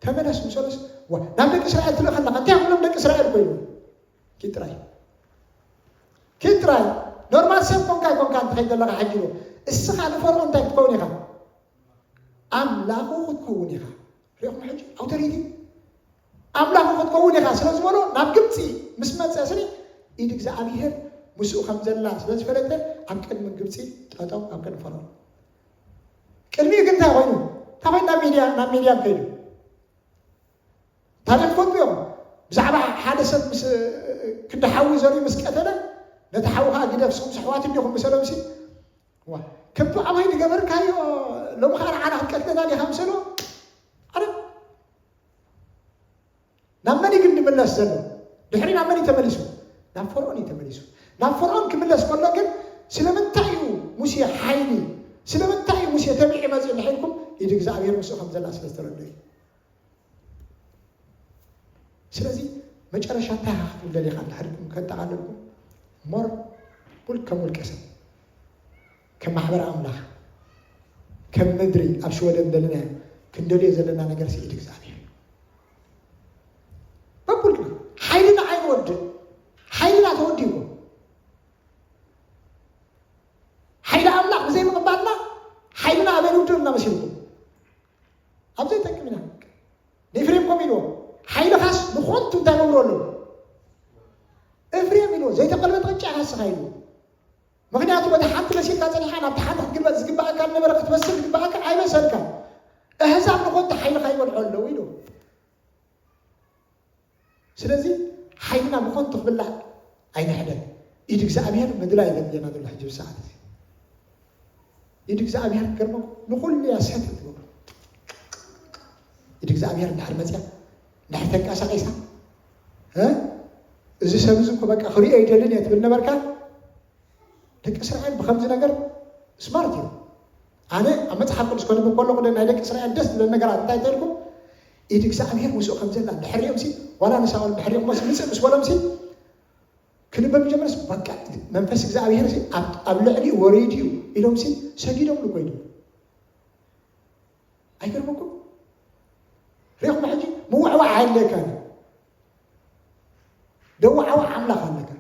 ተመለስ ምስ በሎስ፣ ዋ፣ ናብ ደቂ እስራኤል ትልእኽ ኣለኻ። እንታይ ክብሎም ደቂ እስራኤል እኮ ኢሉ? ኪድ ጥራይ። ኪድ ጥራይ። ኖርማል ሰብ ኮንካ ኣይኮንካ እንተ ከይድ ዘለኻ ሕጂ ኢሉ። እስኻ ንፈርዖን እንታይ ክትከውን ኢኻ? ኣምላኹ ክትከውን ኢኻ። ሪኢኹም ሕጂ ኣውቶሪቲ ኣምላኹ ክትከውን ኢኻ ስለ ዝበሎ ናብ ግብፂ ምስ መፀ ስኒ ኢድ እግዚኣብሔር ምስኡ ከም ዘላ ስለ ዝፈለጠ ኣብ ቅድሚ ግብፂ ጠጠው ኣብ ቅድሚ ፈርዖን። ቅድሚኡ ግን እንታይ ኮይኑ? እንታይ ኮይኑ? ናብ ሚድያ፣ ናብ ሚድያ ከይዱ። ታሪኽ ትፈልጡ እዮም። ብዛዕባ ሓደ ሰብ ምስ ክንዲ ሓዊ ዘርኢ ምስ ቀተለ ነቲ ሓዊ ከዓ ግደፍ፣ ስኹም ኣሕዋት እንዲኹም ምሰሎም ሲ ዋ፣ ክቢ ኣበይ ዝገበርካዮ ሎሚ ከዓ ንዓና ክትቀትለና ዲኻ ምሰሎ። ኣረ ናብ መን እዩ ግን ዝምለስ ዘሎ? ድሕሪ ናብ መን እዩ ተመሊሱ? ናብ ፈርዖን እዩ ተመሊሱ። ናብ ፈርዖን ክምለስ ከሎ ግን ስለምንታይ እዩ ሙሴ ሓይሊ፣ ስለምንታይ እዩ ሙሴ ተቢዒ መፂኡ እንድሕር ኢልኩም፣ ኢድ እግዚኣብሔር ምስኡ ከም ዘላ ስለ ዝተረድኡ እዩ። ስለዚ መጨረሻ እንታይ ኢኻ ክትብል ደሊኻ እንድሕር ኢልኩም ከጠቓለልኩም፣ ሞር ውል-፣ ከም ውልቀ ሰብ፣ ከም ማሕበር ኣምላኽ፣ ከም ምድሪ ኣብ ሽወደን ዘለናዮ ክንደልዮ ዘለና ነገር ኢድ እግዚኣብሔር እዩ። በኩልና ሓይልና ኣይንወድእ። ሓይልና ተወዲእዎ። ሓይሊ ኣምላኽ ብዘይ ምቕባልና ሓይልና ኣበይ ንውድእ እናመሲልኩም ኣብ ዘይጠቅም ኢና። ንኤፍሬም ከምኡ ኢልዎ፣ ሓይልኻስ ንኾንቱ እንታይ ገብሮ ኣለዎ? ኤፍሬም ኢልዎ፣ ዘይተቐልበ ቅጫ ኢኻ ንስኻ ኢልዎ። ምኽንያቱ በቲ ሓንቲ መሲልካ ጸኒሕካ ናብቲ ሓንቲ ክትግልበጥ ዝግባኣካ ዝነበረ ክትመስል ዝግባኣካ ኣይመሰልካ። ኣህዛብ ንኾንቱ ሓይልኻ ይበልዖ ኣለዉ ኢልዎ። ስለዚ ሓይልና ብኸንቱ ክብላዕ ኣይንሕደግ። ኢድ እግዚኣብሔር ምድላይ ዘድልየና ዘሎ ሕጂ ብሰዓት እዚ። ኢድ እግዚኣብሔር ክገርመኩም ንኹሉ እያ ስሕት እትገብሮ። ኢድ እግዚኣብሔር እንድሕር መፅያ፣ እንድሕር ተንቀሳቒሳ፣ እ? እዚ ሰብ እዚ እኮ በቃ ክሪኦ ይደልን እየ ትብል ነበርካ። ደቂ እስራኤል ብኸምዚ ነገር ስማርት እዮም። ኣነ ኣብ መጽሓፍ ቅዱስ ከንብብ ከለኹ ናይ ደቂ እስራኤል ደስ ዝብለን ነገራት እንታይ ተልኩም? ኢድ እግዚኣብሔር ምስኡ ከም ዘላ እንድሕር ሪኦምሲ፣ ዋላ ንሳኦል እንድሕር ሪኦምሲ፣ ምጽእ ምስ በሎምሲ፣ ክንበብ ጀመርስ፣ በቃ መንፈስ እግዚኣብሔር ሲ ኣብ፣ ኣብ ልዕሊኡ ወሪዱ እዩ ኢሎምሲ፣ ሰጊዶምሉ ኮይኖም። ኣይገርመኩም? ሪኢኹም ሕጂ ምውዕዋዕ ኣየድልየካን እዩ። ደዋዕዋዕ ኣምላኽ ኣለካ።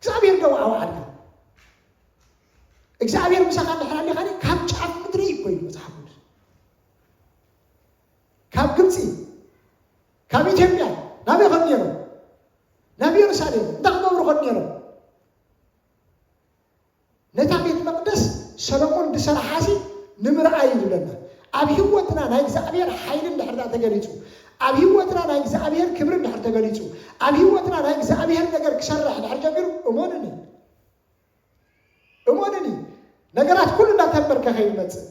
እግዚኣብሔር ደዋዕዋዕ ኣለካ። እግዚኣብሔር ምሳኻ እንድሕር ኣሊኻ፣ ካብ ጫፍ ምድሪ እዩ ኮይኑ መጽሓፍ ቅዱስ። ካብ ግብፂ፣ ካብ ኢትዮጵያ ናበይ ኸዱ ነይሮም? ናብ ኢየሩሳሌም እንታይ ክገብሩ ኸዱ ነይሮም? ነታ ቤት መቕደስ ሰሎሞን ዝሰርሓሲ ንምርኣይ እዩ ዝብለና። ኣብ ህይወትና ናይ እግዚኣብሔር ሓይሊ እንድሕር ደኣ ተገሊጹ፣ ኣብ ህይወትና ናይ እግዚኣብሔር ክብሪ እንድሕር ተገሊጹ፣ ኣብ ህይወትና ናይ እግዚኣብሔር ነገር ክሰርሕ እንድሕር ጀሚሩ፣ እመኑኒ፣ እመኑኒ፣ ነገራት ኩሉ እናተንበርከኸ እዩ ዝመጽእ።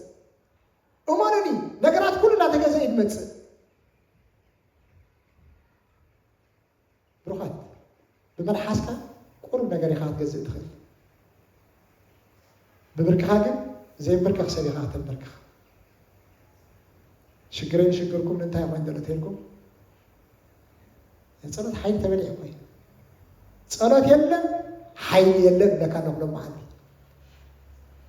እመኑኒ፣ ነገራት ኩሉ እናተገዘ እዩ ዝመጽእ። ብሩኻት፣ ብመልሓስካ ቁሩብ ነገር ኢኻ ክትገዝእ ትኽእል። ብብርክኻ ግን ዘይንብርከኽ ሰብ ኢኻ ከተንበርክኽ። ሽግረይ ንሽግርኩም ንምንታይ ይኾን ዘሎ ተልኩም? ጸሎት ሓይሊ ተበሊዑ እኮ እዩ። ጸሎት የለን፣ ሓይሊ የለን እብለካ ኣሎ ኩሎም መዓልቲ።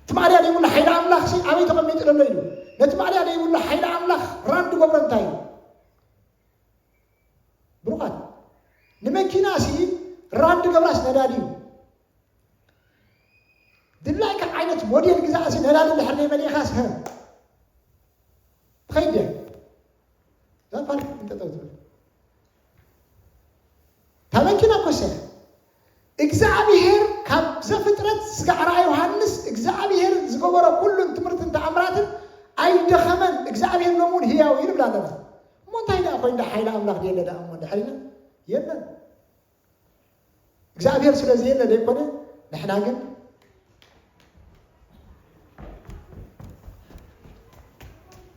እቲ ማእለያ ዘይብሉ ሓይሊ ኣምላኽ ሲ ኣበይ ተቐሚጡ ዘሎ ኢሉ። ነቲ ማእለያ ዘይብሉ ሓይሊ ኣምላኽ ራን ዝገብሮ እንታይ እዩ? ብሩኻት፣ ንመኪና ሲ ራን ዝገብራስ ነዳዲ እዩ። ድላይካ ዓይነት ሞዴል ግዛእሲ ነዳዲ እንድሕር ዘይመሊእኻስ፣ ሀ፣ ትኸይድ ድያ? እዛ ፓርክ እንጠጠው ትብል። እታ መኪና እኮ እሳ እያ። እግዚኣብሔር ካብ ዘፍጥረት ስጋዕ ራእይ ዮሃንስ እግዚኣብሔር ዝገበሮ ኩሉን ትምህርትን ተኣምራትን ኣይደኸመን። እግዚኣብሔር ሎሙን ህያው እዩ ንብል ኣለና። እሞ እንታይ ደኣ ኮይን፣ ሓይሊ ኣምላኽ ድየለ ደኣ እሞ እንድሕር ኢልና? የለን። እግዚኣብሔር ስለ ዘየለ ዘይኮነ፣ ንሕና ግን።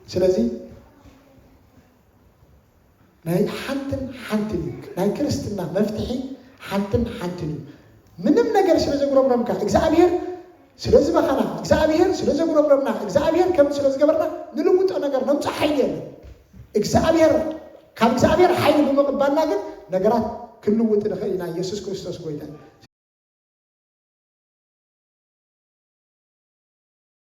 ስለዚ ናይ ሓንትን ሓንትን እዩ። ናይ ክርስትና መፍትሒ ሓንትን ሓንትን እዩ። ምንም ነገር ስለ ዘጉረምረምካ፣ እግዚኣብሔር ስለ ዝበኸና፣ እግዚኣብሔር ስለ ዘጉረምረምና፣ እግዚኣብሔር ከም ስለ ዝገበርና ንልውጦ ነገር ነምጽእ ሓይሊ የለን። እግዚኣብሔር፣ ካብ እግዚኣብሔር ሓይሊ ብምቕባልና ግን ነገራት ክንልውጥ ንኽእል ኢና። ኢየሱስ ክርስቶስ ጎይታ እዩ።